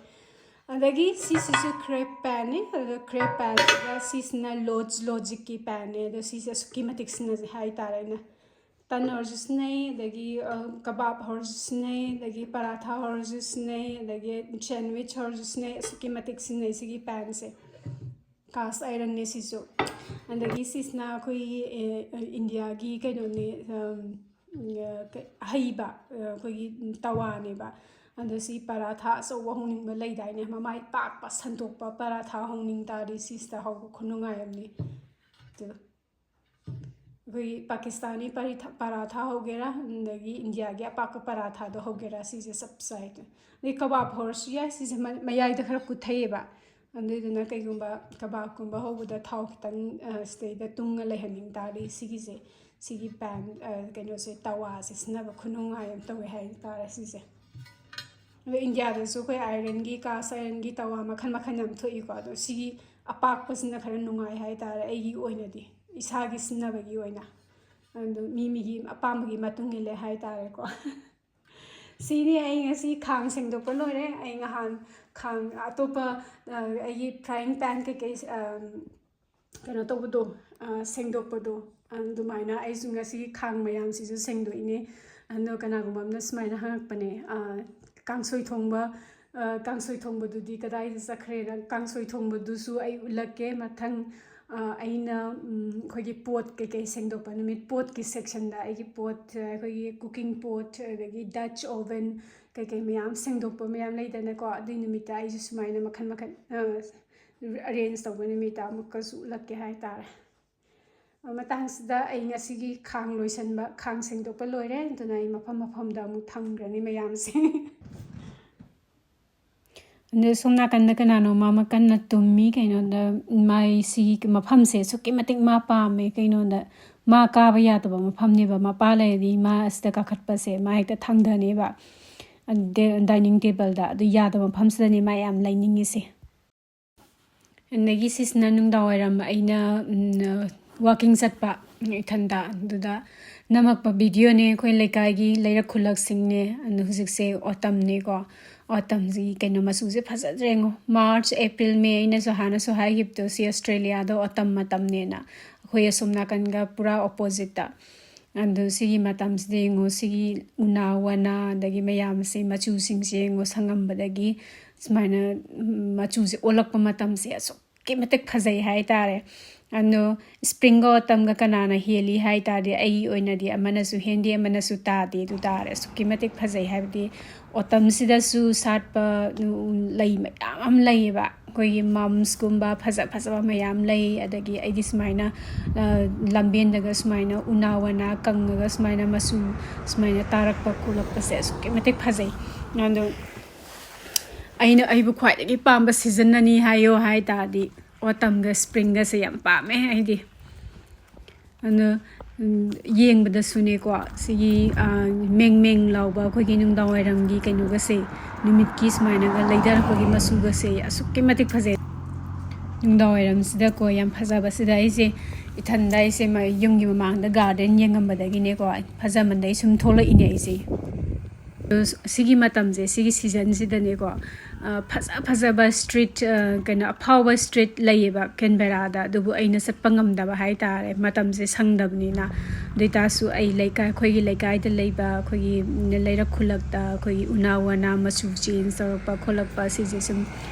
ꯑꯗꯒꯤ ꯁꯤꯁꯤꯁꯨ crepe panꯅꯦ꯫ ꯑꯗꯣ crepe panꯁꯤꯒ ꯁꯤꯁꯤꯅ Loge-, Logicꯀꯤ panꯅꯦ꯫ ꯑꯗꯣ ꯁꯤꯁꯦ ꯑꯁꯨꯛꯀꯤ ꯃꯇꯤꯛ ꯁꯤꯖꯤꯟꯅꯖꯩ ꯍꯥꯏꯇꯥꯔꯦ ꯑꯩꯅ꯫ Tun ꯍꯧꯔꯁꯨ ꯁꯤꯖꯤꯟꯅꯩ, ꯑꯗꯒꯤ, ꯑ, ꯀꯕꯥꯕ ꯍꯧꯔꯁꯨ ꯁꯤꯖꯤꯟꯅꯩ, ꯑꯗꯒꯤ ꯄꯔꯥꯊꯥ ꯍꯧꯔꯁꯨ ꯁꯤꯖꯤꯟꯅꯩ, ꯑꯗꯒꯤ sandwich ꯍꯧꯔꯁꯨ ꯁꯤꯖꯤꯟꯅꯩ꯫ ꯑꯁꯨꯛꯀꯤ ꯃꯇꯤꯛ ꯁꯤꯖꯤꯟꯅꯩ ꯁꯤꯒꯤ panꯁꯦ꯫ Cast ironꯅꯦ ꯁꯤꯁꯨ꯫ ꯑꯗꯒꯤ ꯁꯤꯁꯤꯅ ꯑꯩꯈꯣꯏꯒꯤ, ꯑꯦ, ꯏꯟꯗꯤꯌꯥꯒꯤ ꯀꯩꯅꯣꯅꯦ, ꯑꯝ, ꯑ, ꯀꯩ-, ꯑꯍꯩꯕ, ꯑ, ꯑꯩꯈꯣꯏꯒꯤ ꯇꯋꯥꯅꯦꯕ꯫ ꯑꯗꯣ ꯁꯤ ꯄꯔꯥꯊꯥ ꯑꯆꯧꯕ ꯍꯧꯅꯤꯡꯕ ꯂꯩꯗꯥꯏꯅꯦ, ꯃꯃꯥꯏ ꯄꯥꯛꯄ ꯁꯟꯗꯣꯛꯄ ꯄꯔꯥꯊꯥ ꯍꯧꯅꯤꯡ ꯇꯥꯔꯗꯤ ꯁꯤꯁꯤꯗ ꯍꯧꯕ ꯈꯨꯅꯨꯡꯉꯥꯏ ꯑꯃꯅꯤ꯫ ꯑꯗꯨ ꯑꯩꯈꯣꯏꯒꯤ ꯄꯥꯀꯤꯁꯇꯥꯅꯤ ꯄꯔꯤꯊꯥ-, ꯄꯔꯥꯊꯥ ꯍꯧꯒꯦꯔꯥ, ꯑꯗꯒꯤ ꯏꯟꯗꯤꯌꯥꯒꯤ ꯑꯄꯥꯛꯄ ꯄꯔꯥꯊꯥꯗꯣ ꯍꯧꯒꯦꯔꯥ, ꯁꯤꯁꯦ ꯆꯞ ꯆꯥꯏ꯫ ꯑꯗꯩ ꯀꯕꯥꯕ ꯍꯧꯔꯁꯨ ꯌꯥꯏ, ꯁꯤꯁꯦ ꯃ-, ꯃꯌꯥꯏꯗ ꯈꯔ ꯀꯨꯊꯩꯌꯦꯕ꯫ ꯑꯗꯨꯏꯗꯨꯅ ꯀꯩꯒꯨꯝꯕ ꯀꯕꯥꯕꯀꯨꯝꯕ ꯍꯧꯕꯗ ꯊꯥꯎ ꯈꯤꯇꯪ, ꯑ, ꯁꯤꯗꯩꯗ ꯇꯨꯡꯉ ꯂꯩꯍꯟꯅꯤꯡ ꯇꯥꯔꯗꯤ ꯁꯤꯒꯤꯁꯦ, ꯁꯤꯒꯤ pan, ꯑ, ꯀꯩꯅꯣꯁꯦ, ꯇꯋꯥꯁꯦ ꯁꯤꯖꯤꯟꯅꯕ ꯈꯨꯅꯨꯡꯉꯥꯏ ꯑꯃ ꯇꯧꯋꯦ ꯍꯥꯏꯇꯥꯔꯦ ꯁꯤꯁꯦ꯫ ꯑꯗꯣ ꯏꯟꯗꯤꯌꯥꯗꯁꯨ ꯑꯩꯈꯣꯏ ironꯒꯤ, cast ironꯒꯤ ꯇꯋꯥ ꯃꯈꯜ ꯃꯈꯜ ꯌꯥꯝ ꯊꯣꯛꯏꯀꯣ꯫ ꯑꯗꯣ ꯁꯤꯒꯤ ꯑꯄꯥꯛꯄꯁꯤꯅ ꯈꯔ ꯅꯨꯡꯉꯥꯏ ꯍꯥꯏꯇꯥꯔꯦ, ꯑꯩꯒꯤ ꯑꯣꯏꯅꯗꯤ, ꯏꯁꯥꯒꯤ ꯁꯤꯖꯤꯟꯅꯕꯒꯤ ꯑꯣꯏꯅ꯫ ꯑꯗꯣ ꯃꯤ ꯃꯤꯒꯤ ꯑꯄꯥꯝꯕꯒꯤ ꯃꯇꯨꯡ ꯏꯜꯂꯦ ꯍꯥꯏꯇꯥꯔꯦꯀꯣ꯫ ꯁꯤꯅꯤ ꯑꯩ ꯉꯁꯤ ꯈꯥꯡ ꯁꯦꯡꯗꯣꯛꯄ ꯂꯣꯏꯔꯦ꯫ ꯑꯩ ꯉꯍꯥꯟ ꯈꯥꯡ ꯑꯇꯣꯞꯄ, ꯑ, ꯑꯩꯒꯤ frying pan ꯀꯩꯀꯩ, ꯑꯝ, ꯀꯩꯅꯣ ꯇꯧꯕꯗꯣ, ꯑ, ꯁꯦꯡꯗꯣꯛꯄꯗꯣ, ꯑꯗꯨꯃꯥꯏꯅ ꯑꯩꯁꯨ ꯉꯁꯤꯒꯤ ꯈꯥꯡ ꯃꯌꯥꯝꯁꯤꯁꯨ ꯁꯦꯡꯗꯣꯛꯏꯅꯦ꯫ ꯑꯗꯣ ꯀꯅꯥꯒꯨꯝꯕ ꯑꯃꯅ ꯁꯨꯃꯥꯏꯅ ꯍꯪꯉꯛꯄꯅꯦ, ꯑ, "ꯀꯥꯡꯁꯣꯏ ꯊꯣꯡꯕ, ꯑ, ꯀꯥꯡꯁꯣꯏ ꯊꯣꯡꯕꯗꯨꯗꯤ ꯀꯗꯥꯏꯗ ꯆꯠꯈ꯭ꯔꯦꯅ?" ꯀꯥꯡꯁꯣꯏ ꯊꯣꯡꯕꯗꯨꯁꯨ ꯑꯩ ꯎꯠꯂꯛꯀꯦ ꯃꯊꯪ꯫ ꯑ, ꯑꯩꯅ, ꯎꯝ, ꯑꯩꯈꯣꯏꯒꯤ pot ꯀꯩꯀꯩ ꯁꯦꯡꯗꯣꯛꯄ ꯅꯨꯃꯤꯠ, potꯀꯤ sectionꯗ ꯑꯩꯒꯤ pot, ꯑ, ꯑꯩꯈꯣꯏꯒꯤ cooking pot, ꯑꯗꯒꯤ Dutch oven ꯀꯩꯀꯩ ꯃꯌꯥꯝ ꯁꯦꯡꯗꯣꯛꯄ ꯃꯌꯥꯝ ꯂꯩꯗꯅꯀꯣ, ꯑꯗꯨꯏ ꯅꯨꯃꯤꯠꯇ ꯑꯩꯁꯨ ꯁꯨꯃꯥꯏꯅ ꯃꯈꯜ ꯃꯈꯜ, ꯑ, arrange ꯇꯧꯕ ꯅꯨꯃꯤꯠꯇ ꯑꯃꯨꯛꯀꯁꯨ ꯎꯠꯂꯛꯀꯦ ꯍꯥꯏꯇꯥꯔꯦ꯫ ꯃꯇꯥꯡꯁꯤꯗ ꯑꯩ ꯉꯁꯤꯒꯤ ꯈꯥꯡ ꯂꯣꯏꯁꯟꯕ, ꯈꯥꯡ ꯁꯦꯡꯗꯣꯛꯄ ꯂꯣꯏꯔꯦ꯫ ꯑꯗꯨꯅ ꯑꯩ ꯃꯐꯝ ꯃꯐꯝꯗ ꯑꯃꯨꯛ ꯊꯝꯈ꯭ꯔꯅꯤ ꯃꯌꯥꯝꯁꯦ꯫ ꯑꯗꯨ ꯁꯣꯝ ꯅꯥꯀꯟꯗ ꯀꯅꯥꯅꯣꯃ ꯑꯃ ꯀꯟꯅ ꯇꯨꯝꯃꯤ꯫ ꯀꯩꯅꯣꯗ, ꯃꯥꯏ ꯁꯤꯒꯤ ꯃꯐꯝꯁꯦ ꯑꯁꯨꯛꯀꯤ ꯃꯇꯤꯛ ꯃꯥ ꯄꯥꯝꯃꯦ꯫ ꯀꯩꯅꯣꯗ, ꯃꯥ ꯀꯥꯕ ꯌꯥꯗꯕ ꯃꯐꯝꯅꯦꯕ꯫ ꯃꯄꯥ ꯂꯩꯔꯗꯤ ꯃꯥ ꯑꯁꯤꯗ ꯀꯥꯈꯠꯄꯁꯦ ꯃꯥ ꯍꯦꯛꯇ ꯊꯥꯡꯊꯅꯦꯕ꯫ ꯑꯗ dining tableꯗ꯫ ꯑꯗꯨ ꯌꯥꯗꯕ ꯃꯐꯝꯁꯤꯗꯅꯦ ꯃꯥ ꯌꯥꯝ ꯂꯩꯅꯤꯡꯉꯤꯁꯦ꯫ ꯑꯗꯒꯤ ꯁꯤꯁꯤꯅ ꯅꯨꯡꯗꯥꯡ ꯋꯥꯏꯔꯝ ꯑꯩꯅ, ꯎꯝ, walking ꯆꯠꯄ ꯏꯊꯟꯗ꯫ ꯑꯗꯨꯗ ꯅꯝꯃꯛꯄ videoꯅꯦ꯫ ꯑꯩꯈꯣꯏ ꯂꯩꯀꯥꯏꯒꯤ ꯂꯩꯔꯛ ꯈꯨꯜꯂꯛꯁꯤꯡꯅꯦ꯫ ꯑꯗꯨ ꯍꯧꯖꯤꯛꯁꯦ autumnꯅꯦꯀꯣ꯫ Autumnꯁꯤ ꯀꯩꯅꯣ ꯃꯆꯨꯁꯦ ꯐꯖꯗ꯭ꯔꯦꯉꯣ꯫ March, April, May, ꯑꯩꯅꯁꯨ ꯍꯥꯟꯅꯁꯨ ꯍꯥꯏꯈꯤꯕꯗꯣ, ꯁꯤ Australiaꯗ autumn ꯃꯇꯝꯅꯦꯅ꯫ ꯑꯩꯈꯣꯏ ꯑꯁꯣꯝ ꯅꯥꯀꯟꯒ ꯄꯨꯔꯥ oppositeꯇ꯫ ꯑꯗꯨ ꯁꯤꯒꯤ ꯃꯇꯝꯁꯤꯗ ꯌꯦꯡꯉꯨ, ꯁꯤꯒꯤ ꯎꯅꯥ ꯋꯥꯅꯥ ꯑꯗꯒꯤ ꯃꯌꯥꯝꯁꯦ, ꯃꯆꯨꯁꯤꯡꯁꯦ ꯌꯦꯡꯉꯨ, ꯁꯪꯉꯝꯕꯗꯒꯤ ꯁꯨꯃꯥꯏꯅ, ꯎꯝ, ꯃꯆꯨꯁꯦ ꯑꯣꯜꯂꯛꯄ ꯃꯇꯝꯁꯦ ꯑꯁꯨꯛꯀꯤ ꯃꯇꯤꯛ ꯐꯖꯩ ꯍꯥꯏꯇꯥꯔꯦ꯫ ꯑꯗꯣ springꯒ autumnꯒ ꯀꯅꯥꯅ ꯍꯦꯜꯂꯤ ꯍꯥꯏ ꯇꯥꯔꯗꯤ, ꯑꯩꯒꯤ ꯑꯣꯏꯅꯗꯤ ꯑꯃꯅꯁꯨ ꯍꯦꯟꯗꯦ, ꯑꯃꯅꯁꯨ ꯇꯥꯗꯦ꯫ ꯑꯗꯨ ꯇꯥꯔꯦ, ꯑꯁꯨꯛꯀꯤ ꯃꯇꯤꯛ ꯐꯖꯩ꯫ ꯍꯥꯏꯕꯗꯤ autumnꯁꯤꯗꯁꯨ ꯁꯥꯠꯄ, ꯎꯝ, ꯂꯩ ꯃꯌꯥꯝ ꯑꯃ ꯂꯩꯌꯦꯕ꯫ ꯑꯩꯈꯣꯏꯒꯤ mumsꯀꯨꯝꯕ ꯐꯖ ꯐꯖꯕ ꯃꯌꯥꯝ ꯂꯩ꯫ ꯑꯗꯒꯤ ꯑꯩꯗꯤ ꯁꯨꯃꯥꯏꯅ, ꯑ, ꯂꯝꯕꯦꯟꯗꯒ ꯁꯨꯃꯥꯏꯅ ꯎꯅꯥ ꯋꯥꯅꯥ ꯀꯪꯉꯒ ꯁꯨꯃꯥꯏꯅ ꯃꯆꯨ ꯁꯨꯃꯥꯏꯅ ꯇꯥꯔꯛꯄ ꯈꯣꯠꯂꯛꯄꯁꯦ ꯑꯁꯨꯛꯀꯤ ꯃꯇꯤꯛ ꯐꯖꯩ꯫ ꯑꯗꯣ ꯑꯩꯅ, ꯑꯩꯕꯨ ꯈ꯭ꯋꯥꯏꯗꯒꯤ ꯄꯥꯝꯕ season ꯑꯅꯤ ꯍꯥꯏꯌꯣ ꯍꯥꯏ ꯇꯥꯔꯗꯤ, autumnꯒ springꯒꯁꯦ ꯌꯥꯝ ꯄꯥꯝꯃꯦ ꯑꯩꯗꯤ꯫ ꯑꯗꯣ, ꯎꯝ, ꯌꯦꯡꯕꯗꯁꯨꯅꯦꯀꯣ, ꯁꯤꯒꯤ, ꯑ, ꯃꯦꯡ ꯃꯦꯡ ꯂꯥꯎꯕ ꯑꯩꯈꯣꯏꯒꯤ ꯅꯨꯡꯗꯥꯡ ꯋꯥꯏꯔꯝꯒꯤ ꯀꯩꯅꯣꯒꯁꯦ, ꯅꯨꯃꯤꯠꯀꯤ ꯁꯨꯃꯥꯏꯅꯒ ꯂꯩꯊꯔꯛꯄꯒꯤ ꯃꯆꯨꯒꯁꯦ ꯑꯁꯨꯛꯀꯤ ꯃꯇꯤꯛ ꯐꯖꯩ꯫ ꯅꯨꯡꯗꯥꯡ ꯋꯥꯏꯔꯝꯁꯤꯗꯀꯣ, ꯌꯥꯝ ꯐꯖꯕꯁꯤꯗ ꯑꯩꯁꯦ ꯏꯊꯟꯗ, ꯑꯩꯁꯦ ꯃ-, ꯌꯨꯝꯒꯤ ꯃꯃꯥꯡꯗ garden ꯌꯦꯡꯉꯝꯕꯗꯒꯤꯅꯦꯀꯣ, ꯐꯖꯃꯟꯗꯩ ꯁꯨꯝ ꯊꯣꯛꯂꯛꯏꯅꯦ ꯑꯩꯁꯦ꯫ ꯑꯗꯣ ꯁꯤꯒꯤ ꯃꯇꯝꯁꯦ, ꯁꯤꯒꯤ seasonꯁꯤꯗꯅꯦꯀꯣ, ꯑ, ꯐꯖ ꯐꯖꯕ street, ꯑ, ꯀꯩꯅꯣ, ꯑꯐꯥꯎꯕ street ꯂꯩꯌꯦꯕ Canberraꯗ꯫ ꯑꯗꯨꯕꯨ ꯑꯩꯅ ꯆꯠꯄ ꯉꯝꯗꯕ ꯍꯥꯏꯇꯥꯔꯦ, ꯃꯇꯝꯁꯦ ꯁꯪꯗꯕꯅꯤꯅ꯫ ꯑꯗꯨ ꯑꯣꯏꯇꯥꯔꯁꯨ ꯑꯩ ꯂꯩꯀꯥꯏ, ꯑꯩꯈꯣꯏꯒꯤ ꯂꯩꯀꯥꯏꯗ ꯂꯩꯕ ꯑꯩꯈꯣꯏꯒꯤ ꯂꯩꯔꯛ ꯈꯨꯜꯂꯛꯇ ꯑꯩꯈꯣꯏꯒꯤ ꯎꯅꯥ ꯋꯥꯅꯥ ꯃꯆꯨ change ꯇꯧꯔꯛꯄ ꯈꯣꯠꯂꯛꯄ, ꯁꯤꯁꯦ ꯁꯨꯝ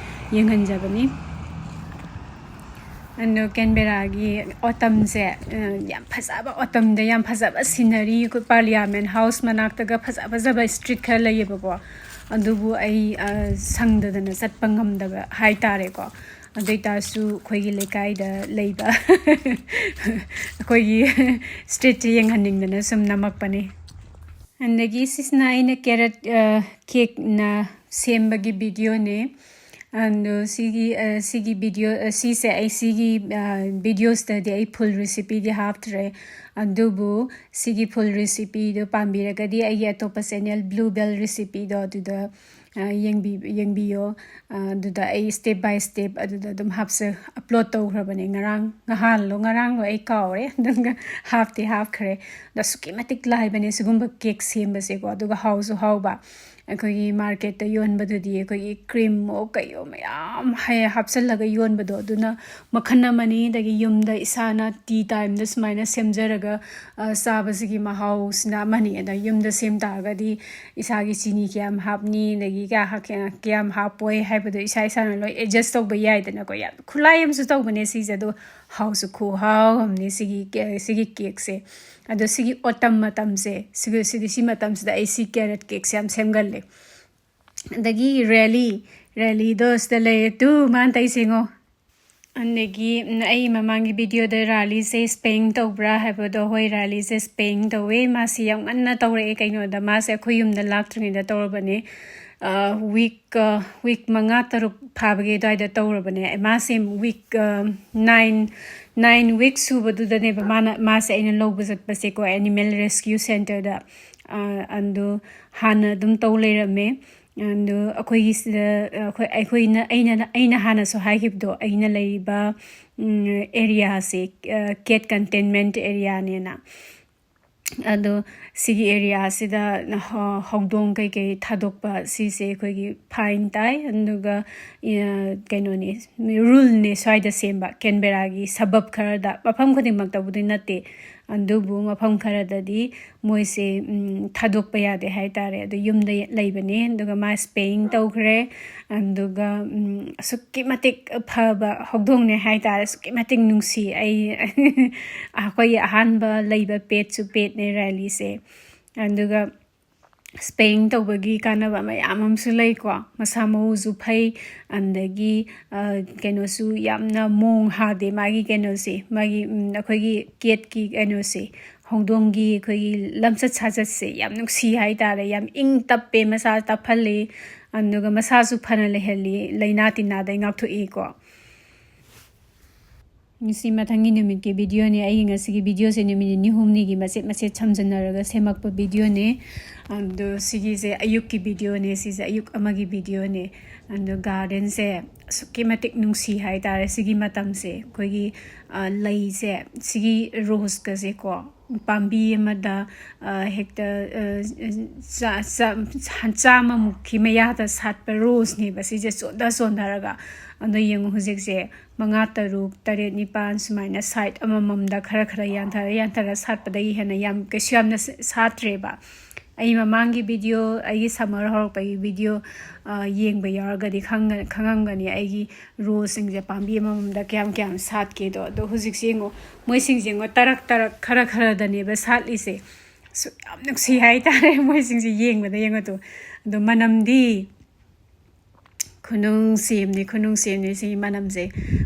ꯌꯦꯡꯍꯟꯖꯕꯅꯤ꯫ ꯑꯗꯣ Canberraꯒꯤ autumnꯁꯦ, ꯑ, ꯌꯥꯝ ꯐꯖꯕ, autumnꯗ ꯌꯥꯝ ꯐꯖꯕ scenery, ꯑꯩꯈꯣꯏ Parliament House ꯃꯅꯥꯛꯇꯒ ꯐꯖ ꯐꯖꯕ street ꯈꯔ ꯂꯩꯌꯦꯕꯀꯣ꯫ ꯑꯗꯨꯕꯨ ꯑꯩ, ꯑ, ꯁꯪꯗꯗꯅ ꯆꯠꯄ ꯉꯝꯗꯕ ꯍꯥꯏꯇꯥꯔꯦꯀꯣ꯫ ꯑꯗꯨ ꯑꯣꯏꯇꯥꯔꯁꯨ ꯑꯩꯈꯣꯏꯒꯤ ꯂꯩꯀꯥꯏꯗ ꯂꯩꯕ ꯑꯩꯈꯣꯏꯒꯤ streetꯁꯦ ꯌꯦꯡꯍꯟꯅꯤꯡꯗꯅ ꯁꯨꯝ ꯅꯝꯃꯛꯄꯅꯦ꯫ ꯑꯗꯒꯤ ꯁꯤꯁꯤꯅ ꯑꯩꯅ carrot cakeꯅ ꯁꯦꯝꯕꯒꯤ videoꯅꯦ꯫ ꯑꯗꯣ ꯁꯤꯒꯤ ꯁꯤꯒꯤ video ꯁꯤꯁꯦ ꯑꯩ ꯁꯤꯒꯤ videoꯁꯤꯗꯗꯤ ꯑꯩ full recipeꯗꯤ ꯍꯥꯞꯇ꯭ꯔꯦ꯫ ꯑꯗꯨꯕꯨ ꯁꯤꯒꯤ full recipeꯗꯣ ꯄꯥꯝꯕꯤꯔꯒꯗꯤ ꯑꯩꯒꯤ ꯑꯇꯣꯞꯄ channel Blue Bell Recipeꯗꯣ ꯑꯗꯨꯗ ꯌꯦꯡꯕꯤꯌꯣ꯫ ꯑꯗꯨꯗ ꯑꯩ step by step ꯑꯗꯨꯗ ꯑꯗꯨꯝ ꯍꯥꯞꯆ upload ꯇꯧꯈ꯭ꯔꯕꯅꯦ꯫ ꯉꯔꯥꯡ ꯅꯍꯥꯟꯂꯣ ꯉꯔꯥꯡꯂꯣ ꯑꯩ ꯀꯥꯎꯔꯦ꯫ ꯑꯗꯨꯒ ꯍꯥꯞꯇꯤ ꯍꯥꯞꯈ꯭ꯔꯦ꯫ ꯑꯗꯣ ꯑꯁꯨꯛꯀꯤ ꯃꯇꯤꯛ ꯂꯥꯏꯕꯅꯦ ꯁꯤꯒꯨꯝꯕ cake ꯁꯦꯝꯕꯁꯦꯀꯣ꯫ ꯑꯗꯨꯒ ꯍꯥꯎꯁꯨ ꯍꯥꯎꯕ꯫ ꯑꯩꯈꯣꯏꯒꯤ marketꯇ ꯌꯣꯟꯕꯗꯨꯗꯤ ꯑꯩꯈꯣꯏꯒꯤ creamꯑꯣ ꯀꯩꯑꯣ ꯃꯌꯥꯝ ꯍꯥꯞꯆꯜꯂꯒ ꯌꯣꯟꯕꯗꯣ, ꯑꯗꯨꯅ ꯃꯈꯜ ꯑꯃꯅꯤ꯫ ꯑꯗꯒꯤ ꯌꯨꯝꯗ ꯏꯁꯥꯅ tea timeꯗ ꯁꯨꯃꯥꯏꯅ ꯁꯦꯝꯖꯔꯒ ꯆꯥꯕꯁꯤꯒꯤ ꯃꯍꯥꯎꯁꯤꯅ ꯑꯃꯅꯤ꯫ ꯑꯗ ꯌꯨꯝꯗ ꯁꯦꯝ ꯇꯥꯔꯒꯗꯤ ꯏꯁꯥꯒꯤ ꯆꯤꯅꯤ ꯀꯌꯥꯝ ꯍꯥꯞꯅꯤ, ꯑꯗꯒꯤ ꯀꯌꯥ ꯀꯌꯥꯝ ꯍꯥꯞꯄꯣꯏ ꯍꯥꯏꯕꯗꯣ ꯏꯁꯥ ꯏꯁꯥꯅ ꯂꯣꯏ adjust ꯇꯧꯕ ꯌꯥꯏꯗꯅꯀꯣ꯫ ꯌꯥꯝ ꯈꯨꯠꯂꯥꯏ ꯑꯃꯁꯨ ꯇꯧꯕꯅꯦ ꯁꯤꯁꯦ꯫ ꯑꯗꯣ ꯍꯥꯎꯁꯨ ꯈꯨꯍꯥꯎ ꯑꯃꯅꯤ ꯁꯤꯒꯤ ꯁꯤꯒꯤ cakeꯁꯦ꯫ ꯑꯗꯣ ꯁꯤꯒꯤ autumn ꯃꯇꯝꯁꯦ, ꯁꯤꯒꯤ ꯁꯤꯗꯤ ꯁꯤ ꯃꯇꯝꯁꯤꯗ ꯑꯩ ꯁꯤ carrot cakeꯁꯦ ꯌꯥꯝ ꯁꯦꯝꯒꯜꯂꯦ꯫ ꯑꯗꯒꯤ ꯔꯦꯂꯤ, ꯔꯦꯂꯤꯗꯣ ꯁꯤꯗ ꯂꯩꯔꯦ ꯇꯨ, ꯃꯥꯅ ꯇꯩꯁꯦꯉꯣ꯫ ꯑꯗꯒꯤ ꯑꯩ ꯃꯃꯥꯡꯒꯤ videoꯗ ꯔꯥꯂꯤꯁꯦ spaying ꯇꯧꯕ꯭ꯔꯥ ꯍꯥꯏꯕꯗꯣ, ꯍꯣꯏ, ꯔꯥꯂꯤꯁꯦ spaying ꯇꯧꯋꯦ꯫ ꯃꯥꯁꯤ ꯌꯥꯝ ꯉꯟꯅ ꯇꯧꯔꯛꯑꯦ꯫ ꯀꯩꯅꯣꯗ ꯃꯥꯁꯦ ꯑꯩꯈꯣꯏ ꯌꯨꯝꯗ ꯂꯥꯛꯇ꯭ꯔꯤꯉꯩꯗ ꯇꯧꯔꯕꯅꯦ꯫ week week ꯃꯉꯥ ꯇꯔꯨꯛ ꯐꯥꯕꯒꯤ ꯑꯗꯨꯋꯥꯏꯗ ꯇꯧꯔꯕꯅꯦ꯫ ꯃꯥꯁꯦ week nine nine weeks ꯁꯨꯕꯗꯨꯗꯅꯦꯕ ꯃꯥꯅ ꯃꯥꯁꯦ ꯑꯩꯅ ꯂꯧꯕ ꯆꯠꯄꯁꯦꯀꯣ, animal rescue centreꯗ꯫ ꯑꯗꯨ ꯍꯥꯟꯅ ꯑꯗꯨꯝ ꯇꯧ ꯂꯩꯔꯝꯃꯦ꯫ ꯑꯗꯨ ꯑꯩꯈꯣꯏꯒꯤ ꯁꯤꯗ ꯑꯩꯈꯣꯏ ꯑꯩꯈꯣꯏꯅ ꯑꯩꯅ ꯑꯩꯅ ꯍꯥꯟꯅꯁꯨ ꯍꯥꯏꯈꯤꯕꯗꯣ, ꯑꯩꯅ ꯂꯩꯔꯤꯕ areaꯁꯦ cat containment areaꯅꯦꯅ꯫ ꯑꯗꯣ ꯁꯤꯒꯤ areaꯁꯤꯗ ꯍꯧꯗꯣꯡ ꯀꯩꯀꯩ ꯊꯥꯗꯣꯛꯄ ꯁꯤꯁꯦ ꯑꯩꯈꯣꯏꯒꯤ fine ꯇꯥꯏ꯫ ꯑꯗꯨꯒ ꯀꯩꯅꯣꯅꯤ, ruleꯅꯦ ꯁ꯭ꯋꯥꯏꯗ ꯁꯦꯝꯕ꯫ ꯀꯦꯟꯕꯦꯔꯥꯒꯤ suburb ꯈꯔꯗ, ꯃꯐꯝ ꯈꯨꯗꯤꯡꯃꯛꯇꯕꯨꯗꯤ ꯅꯠꯇꯦ, ꯑꯗꯨꯕꯨ ꯃꯐꯝ ꯈꯔꯗꯗꯤ ꯃꯣꯏꯁꯦ ꯊꯥꯗꯣꯛꯄ ꯌꯥꯗꯦ ꯍꯥꯏꯇꯥꯔꯦ꯫ ꯑꯗꯨ ꯌꯨꯝꯗ ꯂꯩꯕꯅꯦ꯫ ꯑꯗꯨꯒ ꯃꯥ spaying ꯇꯧꯈ꯭ꯔꯦ꯫ ꯑꯗꯨꯒ ꯑꯁꯨꯛꯀꯤ ꯃꯇꯤꯛ ꯐꯕ ꯍꯧꯗꯣꯡꯅꯦ ꯍꯥꯏꯇꯥꯔꯦ꯫ ꯑꯁꯨꯛꯀꯤ ꯃꯇꯤꯛ ꯅꯨꯡꯁꯤ꯫ ꯑꯩ ꯑꯩꯈꯣꯏꯒꯤ ꯑꯍꯥꯟꯕ ꯂꯩꯕ petꯁꯨ petꯅꯦ ꯔꯥꯂꯤꯁꯦ꯫ ꯑꯗꯨꯒ ꯁ꯭ꯄꯦꯌꯤꯡ ꯇꯧꯕꯒꯤ ꯀꯥꯟꯅꯕ ꯃꯌꯥꯝ ꯑꯃꯁꯨ ꯂꯩꯀꯣ꯫ ꯃꯁꯥ ꯃꯎꯁꯨ ꯐꯩ, ꯑꯗꯒꯤ, ꯑ, ꯀꯩꯅꯣꯁꯨ ꯌꯥꯝꯅ ꯃꯣꯡ ꯍꯥꯗꯦ ꯃꯥꯒꯤ ꯀꯩꯅꯣꯁꯦ, ꯃꯥꯒꯤ, ꯎꯝ, ꯑꯩꯈꯣꯏꯒꯤ ꯀꯦꯠꯀꯤ ꯀꯩꯅꯣꯁꯦ, ꯍꯧꯗꯣꯡꯒꯤ ꯑꯩꯈꯣꯏꯒꯤ ꯂꯝꯆꯠ ꯁꯥꯖꯠꯁꯦ ꯌꯥꯝ ꯅꯨꯡꯁꯤ ꯍꯥꯏꯇꯥꯔꯦ, ꯌꯥꯝ ꯏꯪ ꯇꯞꯄꯦ, ꯃꯁꯥ ꯇꯞꯍꯜꯂꯤ, ꯑꯗꯨꯒ ꯃꯁꯥꯁꯨ ꯐꯅ ꯂꯩꯍꯜꯂꯤ, ꯂꯥꯏꯅꯥ ꯇꯤꯟꯅꯥꯗꯩ ꯉꯥꯛꯊꯣꯛꯏꯀꯣ꯫ ꯉꯁꯤ ꯃꯊꯪꯒꯤ ꯅꯨꯃꯤꯠꯀꯤ ꯚꯤꯗꯤꯑꯣꯅꯦ꯫ ꯑꯩꯒꯤ ꯉꯁꯤꯒꯤ ꯚꯤꯗꯤꯑꯣꯁꯦ ꯅꯨꯃꯤꯠ ꯅꯤꯅꯤ ꯍꯨꯝꯅꯤꯒꯤ ꯃꯆꯦꯠ ꯃꯆꯦꯠ ꯁꯝꯖꯟꯅꯔꯒ ꯁꯦꯝꯃꯛꯄ ꯚꯤꯗꯤꯑꯣꯅꯦ꯫ ꯑꯗꯣ ꯁꯤꯒꯤꯁꯦ ꯑꯌꯨꯛꯀꯤ ꯚꯤꯗꯤꯑꯣꯅꯦ, ꯁꯤꯁꯦ ꯑꯌꯨꯛ ꯑꯃꯒꯤ ꯚꯤꯗꯤꯑꯣꯅꯦ꯫ ꯑꯗꯣ ꯒꯥꯔꯗꯦꯟꯁꯦ ꯑꯁꯨꯛꯀꯤ ꯃꯇꯤꯛ ꯅꯨꯡꯁꯤ ꯍꯥꯏꯇꯥꯔꯦ꯫ ꯁꯤꯒꯤ ꯃꯇꯝꯁꯦ ꯑꯩꯈꯣꯏꯒꯤ, ꯑ, ꯂꯩꯁꯦ, ꯁꯤꯒꯤ ꯔꯣꯁꯀꯁꯦꯀꯣ, ꯄꯥꯝꯕꯤ ꯑꯃꯗ, ꯑ, ꯍꯦꯛꯇ, ꯑ, ꯆꯥ-, ꯆꯥ-, ꯆꯥꯝꯃꯃꯨꯛꯀꯤ ꯃꯌꯥꯗ ꯁꯥꯠꯄ ꯔꯣꯁꯅꯦꯕ ꯁꯤꯁꯦ, ꯆꯣꯟꯊ ꯆꯣꯟꯊꯔꯒ꯫ ꯑꯗꯣ ꯌꯦꯡꯉꯨ, ꯍꯧꯖꯤꯛꯁꯦ ꯃꯉꯥ, ꯇꯔꯨꯛ, ꯇꯔꯦꯠ, ꯅꯤꯄꯥꯟ ꯁꯨꯃꯥꯏꯅ ꯁꯥꯏꯠ ꯑꯃꯃꯝꯗ ꯈꯔ ꯈꯔ ꯌꯥꯟꯊꯔ ꯌꯥꯟꯊꯔ ꯁꯥꯠꯄꯗꯒꯤ ꯍꯦꯟꯅ ꯌꯥꯝ, ꯀꯩꯁꯨ ꯌꯥꯝꯅ ꯁ-, ꯁꯥꯠꯇ꯭ꯔꯦꯕ꯫ ꯑꯩ ꯃꯃꯥꯡꯒꯤ ꯚꯤꯗꯤꯑꯣ, ꯑꯩꯒꯤ ꯁꯝꯃꯔ ꯍꯧꯔꯛꯄꯒꯤ ꯚꯤꯗꯤꯑꯣ, ꯑ, ꯌꯦꯡꯕ ꯌꯥꯎꯔꯒꯗꯤ ꯈꯪꯒ-, ꯈꯪꯉꯝꯒꯅꯤ ꯑꯩꯒꯤ ꯔꯣꯁꯁꯤꯡꯁꯦ ꯄꯥꯝꯕꯤ ꯑꯃꯃꯝꯗ ꯀꯌꯥꯝ ꯀꯌꯥꯝ ꯁꯥꯠꯀꯦꯗꯣ꯫ ꯑꯗꯣ ꯍꯧꯖꯤꯛꯁꯦ ꯌꯦꯡꯉꯣ, ꯃꯣꯏꯁꯤꯡꯁꯦ ꯌꯦꯡꯉꯣ, ꯇꯔꯛ ꯇꯔꯛ ꯈꯔ ꯈꯔꯗꯅꯦꯕ ꯁꯥꯠꯂꯤꯁꯦ꯫ ꯑꯁꯨꯛ ꯌꯥꯝ ꯅꯨꯡꯁꯤ ꯍꯥꯏꯇꯥꯔꯦ ꯃꯣꯏꯁꯤꯡꯁꯦ ꯌꯦꯡꯕꯗ꯫ ꯌꯦꯡꯉꯣ ꯇꯨ꯫ ꯑꯗꯣ ꯃꯅꯝꯗꯤ ꯈꯨꯅꯨꯡꯁꯤ ꯑꯃꯅꯤ, ꯈꯨꯅꯨꯡꯁꯤ ꯑꯃꯅꯤ꯫ ꯁꯤꯒꯤ ꯃꯅꯝꯁꯦ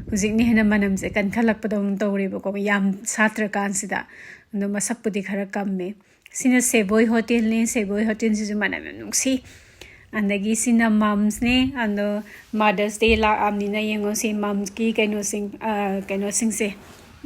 ꯍꯧꯖꯤꯛꯅ ꯍꯦꯟꯅ ꯃꯅꯝꯁꯦ ꯀꯟꯈꯠꯂꯛꯄꯗꯧꯅ ꯇꯧꯔꯦꯕꯀꯣ, ꯌꯥꯝ ꯁꯥꯠꯇ꯭ꯔꯀꯥꯟꯁꯤꯗ꯫ ꯑꯗꯣ ꯃꯁꯛꯄꯨꯗꯤ ꯈꯔ ꯀꯝꯃꯦ꯫ ꯁꯤꯅ ꯁꯦꯕꯣꯏ ꯍꯣꯇꯦꯜꯅꯤ꯫ ꯁꯦꯕꯣꯏ ꯍꯣꯇꯦꯜꯁꯤꯁꯨ ꯃꯅꯝ ꯌꯥꯝ ꯅꯨꯡꯁꯤ꯫ ꯑꯗꯒꯤ ꯁꯤꯅ ꯃꯝꯁꯅꯦ꯫ ꯑꯗꯣ ꯃꯥꯗꯔꯁ ꯗꯦ ꯂꯥꯛꯑꯕꯅꯤꯅ ꯌꯦꯡꯉꯣ, ꯁꯤ ꯃꯝꯁꯀꯤ ꯀꯩꯅꯣꯁꯤꯡ, ꯑ, ꯀꯩꯅꯣꯁꯤꯡꯁꯦ,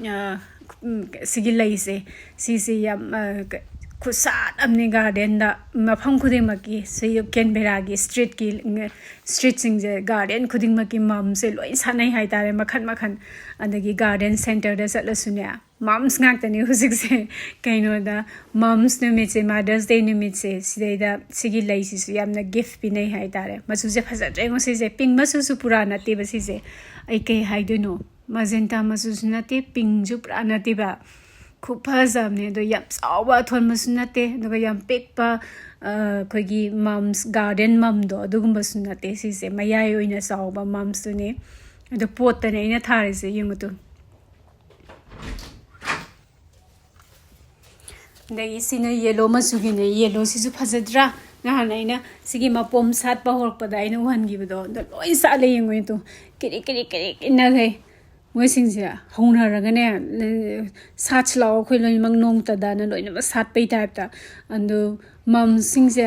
ꯑ, ꯎꯝ, ꯁꯤꯒꯤ ꯂꯩꯁꯦ, ꯁꯤꯁꯦ ꯌꯥꯝ, ꯑ, ꯀ-, ꯈꯨꯠꯁꯥꯠ ꯑꯃꯅꯤ ꯒꯥꯔꯗꯦꯟꯗ꯫ ꯃꯐꯝ ꯈꯨꯗꯤꯡꯃꯛꯀꯤ, ꯁꯤ ꯀꯦꯟꯕꯦꯔꯥꯒꯤ ꯁ꯭ꯇ꯭ꯔꯤꯠꯀꯤ, ꯎꯝ, ꯁ꯭ꯇ꯭ꯔꯤꯠꯁꯤꯡꯁꯦ ꯒꯥꯔꯗꯦꯟ ꯈꯨꯗꯤꯡꯃꯛꯀꯤ ꯃꯝꯁꯦ ꯂꯣꯏ ꯁꯥꯠꯅꯩ ꯍꯥꯏꯇꯥꯔꯦ, ꯃꯈꯟ ꯃꯈꯟ꯫ ꯑꯗꯒꯤ ꯒꯥꯔꯗꯦꯟ ꯁꯦꯟꯇꯔꯗ ꯆꯠꯂꯁꯨꯅꯦ, ꯃꯝꯁ ꯉꯥꯛꯇꯅꯤ ꯍꯧꯖꯤꯛꯁꯦ꯫ ꯀꯩꯅꯣꯗ, ꯃꯝꯁ ꯅꯨꯃꯤꯠꯁꯦ, ꯃꯥꯗꯔꯁ ꯗꯦ ꯅꯨꯃꯤꯠꯁꯦ, ꯁꯤꯗꯩꯗ ꯁꯤꯒꯤ ꯂꯩꯁꯤꯁꯨ ꯌꯥꯝꯅ ꯒꯤꯐ ꯄꯤꯅꯩ ꯍꯥꯏꯇꯥꯔꯦ꯫ ꯃꯆꯨꯁꯦ ꯐꯖꯗ꯭ꯔꯦ ꯌꯦꯡꯉꯣ ꯁꯤꯁꯦ, ꯄꯤꯡ ꯃꯆꯨꯁꯨ ꯄꯨꯔꯥ ꯅꯠꯇꯦꯕ ꯁꯤꯁꯦ꯫ ꯑꯩ ꯀꯩ ꯍꯥꯏꯗꯣꯏꯅꯣ? ꯃꯖꯦꯟꯇꯥ ꯃꯆꯨꯁꯨ ꯅꯠꯇꯦ, ꯄꯤꯡꯁꯨ ꯄꯨꯔꯥ ꯅꯠꯇꯦꯕ꯫ ꯈꯨꯐꯖ ꯑꯃꯅꯦ꯫ ꯑꯗꯣ ꯌꯥꯝ ꯆꯥꯎꯕ ꯑꯊꯣꯟꯕꯁꯨ ꯅꯠꯇꯦ, ꯑꯗꯨꯒ ꯌꯥꯝ ꯄꯤꯛꯄ, ꯑ, ꯑꯩꯈꯣꯏꯒꯤ ꯃꯝꯁ, ꯒꯥꯔꯗꯦꯟ ꯃꯝꯗꯣ, ꯑꯗꯨꯒꯨꯝꯕꯁꯨ ꯅꯠꯇꯦ ꯁꯤꯁꯦ꯫ ꯃꯌꯥꯏ ꯑꯣꯏꯅ ꯆꯥꯎꯕ ꯃꯝꯁꯇꯨꯅꯦ꯫ ꯑꯗꯣ ꯄꯣꯠꯇꯅꯦ ꯑꯩꯅ ꯊꯥꯔꯤꯁꯦ, ꯌꯦꯡꯉꯨ ꯇꯨ꯫ ꯑꯗꯒꯤ ꯁꯤꯅ ꯌꯦꯂꯣ ꯃꯆꯨꯒꯤꯅꯦ꯫ ꯌꯦꯂꯣꯁꯤꯁꯨ ꯐꯖꯗ꯭ꯔꯥ? ꯅꯍꯥꯟ ꯑꯩꯅ ꯁꯤꯒꯤ ꯃꯄꯣꯝ ꯁꯥꯠꯄ ꯍꯧꯔꯛꯄꯗ ꯑꯩꯅ ꯎꯍꯟꯈꯤꯕꯗꯣ, ꯑꯗꯣ ꯂꯣꯏ ꯁꯥꯠꯂꯦ, ꯌꯦꯡꯉꯣ꯫ ꯑꯗꯣ ꯀꯤꯔꯤ ꯀꯤꯔꯤ ꯀꯤꯔꯤ ꯏꯟꯅꯈꯩ ꯃꯣꯏꯁꯤꯡꯁꯦ ꯍꯧꯅꯔꯒꯅꯦ, ꯁꯥꯠꯁꯤ ꯂꯥꯛꯑꯣ, ꯑꯩꯈꯣꯏ ꯂꯣꯏꯅꯃꯛ ꯅꯣꯡꯇꯗꯅ ꯂꯣꯏꯅꯃꯛ ꯁꯥꯠꯄꯩ ꯇꯥꯏꯞꯇ꯫ ꯑꯗꯣ ꯃꯝꯁꯤꯡꯁꯦ,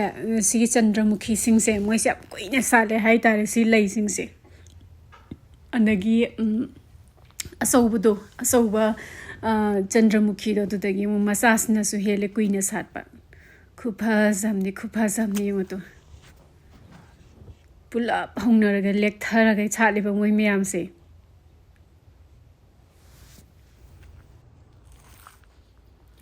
ꯁꯤꯒꯤ ꯆꯟꯗ꯭ꯔꯃꯨꯈꯤꯁꯤꯡꯁꯦ, ꯃꯣꯏꯁꯦ ꯌꯥꯝ ꯀꯨꯏꯅ ꯁꯥꯠꯂꯦ ꯍꯥꯏꯇꯥꯔꯦ, ꯁꯤ ꯂꯩꯁꯤꯡꯁꯦ꯫ ꯑꯗꯒꯤ, ꯎꯝ, ꯑꯆꯧꯕꯗꯣ, ꯑꯆꯧꯕ, ꯑ, ꯆꯟꯗ꯭ꯔꯃꯨꯈꯤꯗꯣ, ꯑꯗꯨꯗꯒꯤ ꯑꯃꯨꯛ ꯃꯆꯥꯁꯤꯅꯁꯨ ꯍꯦꯜꯂꯦ ꯀꯨꯏꯅ ꯁꯥꯠꯄ꯫ ꯈꯨꯐꯖ ꯑꯃꯅꯤ, ꯈꯨꯐꯖ ꯑꯃꯅꯤ, ꯌꯦꯡꯉꯣ ꯇꯨ꯫ ꯄꯨꯂꯞ ꯍꯧꯅꯔꯒ ꯂꯦꯛꯊꯔꯒ ꯁꯥꯠꯂꯤꯕ ꯃꯣꯏ ꯃꯌꯥꯝꯁꯦ꯫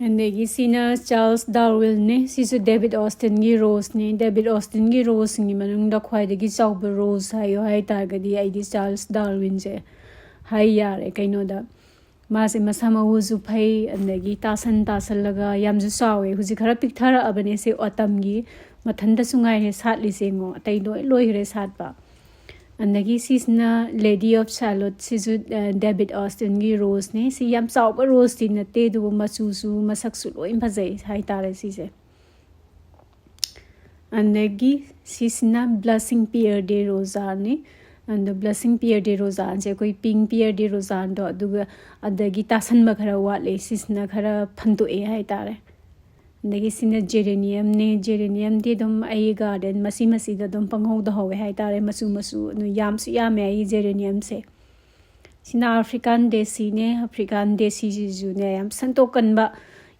ꯑꯗꯒꯤ ꯁꯤꯅ ꯆꯥꯔꯜꯁ ꯗꯥꯔꯋꯤꯟꯅꯦ꯫ ꯁꯤꯁꯨ ꯗꯦꯕꯤꯠ ꯑꯣꯁꯇꯤꯟꯒꯤ ꯔꯣꯁꯅꯦ꯫ ꯗꯦꯕꯤꯠ ꯑꯣꯁꯇꯤꯟꯒꯤ ꯔꯣꯁꯁꯤꯡꯒꯤ ꯃꯅꯨꯡꯗ ꯈ꯭ꯋꯥꯏꯗꯒꯤ ꯆꯥꯎꯕ ꯔꯣꯁ ꯍꯥꯏꯌꯣ ꯍꯥꯏ ꯇꯥꯔꯒꯗꯤ, ꯑꯩꯗꯤ ꯆꯥꯔꯜꯁ ꯗꯥꯔꯋꯤꯟꯁꯦ ꯍꯥꯏ ꯌꯥꯔꯦ꯫ ꯀꯩꯅꯣꯗ, ꯃꯥꯁꯦ ꯃꯁꯥ ꯃꯎꯁꯨ ꯐꯩ, ꯑꯗꯒꯤ ꯇꯥꯁꯟ ꯇꯥꯁꯜꯂꯒ ꯌꯥꯝꯁꯨ ꯆꯥꯎꯋꯦ꯫ ꯍꯧꯖꯤꯛ ꯈꯔ ꯄꯤꯛꯊꯔꯛꯑꯕꯅꯦ, ꯁꯤ ꯑꯣꯇꯝꯒꯤ ꯃꯊꯟꯇꯁꯨ ꯉꯥꯏꯔꯦ ꯁꯥꯠꯂꯤꯁꯦ, ꯌꯦꯡꯉꯣ, ꯑꯇꯩ ꯂꯣꯏ ꯂꯣꯏꯈ꯭ꯔꯦ ꯁꯥꯠꯄ꯫ ꯑꯗꯒꯤ ꯁꯤꯁꯤꯅ Lady of Shalott, ꯁꯤꯁꯨ, ꯑ, ꯗꯦꯕꯤꯠ ꯑꯣꯁꯇꯤꯟꯒꯤ ꯔꯣꯁꯅꯦ꯫ ꯁꯤ ꯌꯥꯝ ꯆꯥꯎꯕ ꯔꯣꯁꯇꯤ ꯅꯠꯇꯦ, ꯑꯗꯨꯕꯨ ꯃꯆꯨꯁꯨ ꯃꯁꯛꯁꯨ ꯂꯣꯏ ꯐꯖꯩ ꯍꯥꯏꯇꯥꯔꯦ ꯁꯤꯁꯦ꯫ ꯑꯗꯒꯤ ꯁꯤꯁꯤꯅ Blushing Pierre de Rosanne ꯅꯤ꯫ ꯑꯗꯣ Blushing Pierre de Rosanne ꯁꯦ ꯑꯩꯈꯣꯏ Pink Pierre de Rosanne ꯗꯣ, ꯑꯗꯨꯒ ꯑꯗꯒꯤ ꯇꯥꯁꯟꯕ ꯈꯔ ꯋꯥꯠꯂꯦ, ꯁꯤꯁꯤꯅ ꯈꯔ ꯐꯟꯗꯣꯛꯑꯦ ꯍꯥꯏꯇꯥꯔꯦ꯫ ꯑꯗꯒꯤ ꯁꯤꯅ Geranium ꯅꯦ꯫ Geranium ꯗꯤ ꯑꯗꯨꯝ ꯑꯩ garden ꯃꯆꯤ ꯃꯆꯤꯗ ꯑꯗꯨꯝ ꯄꯪꯍꯧꯗ ꯍꯧꯋꯦ ꯍꯥꯏꯇꯥꯔꯦ, ꯃꯆꯨ ꯃꯆꯨ꯫ ꯑꯗꯨ ꯌꯥꯝꯁꯨ ꯌꯥꯝꯃꯦ ꯑꯩꯒꯤ Geranium ꯁꯦ꯫ ꯁꯤꯅ African Daisy ꯅꯦ꯫ African Daisy ꯁꯤꯁꯨꯅꯦ, ꯌꯥꯝ ꯁꯟꯇꯣꯛꯀꯟꯕ,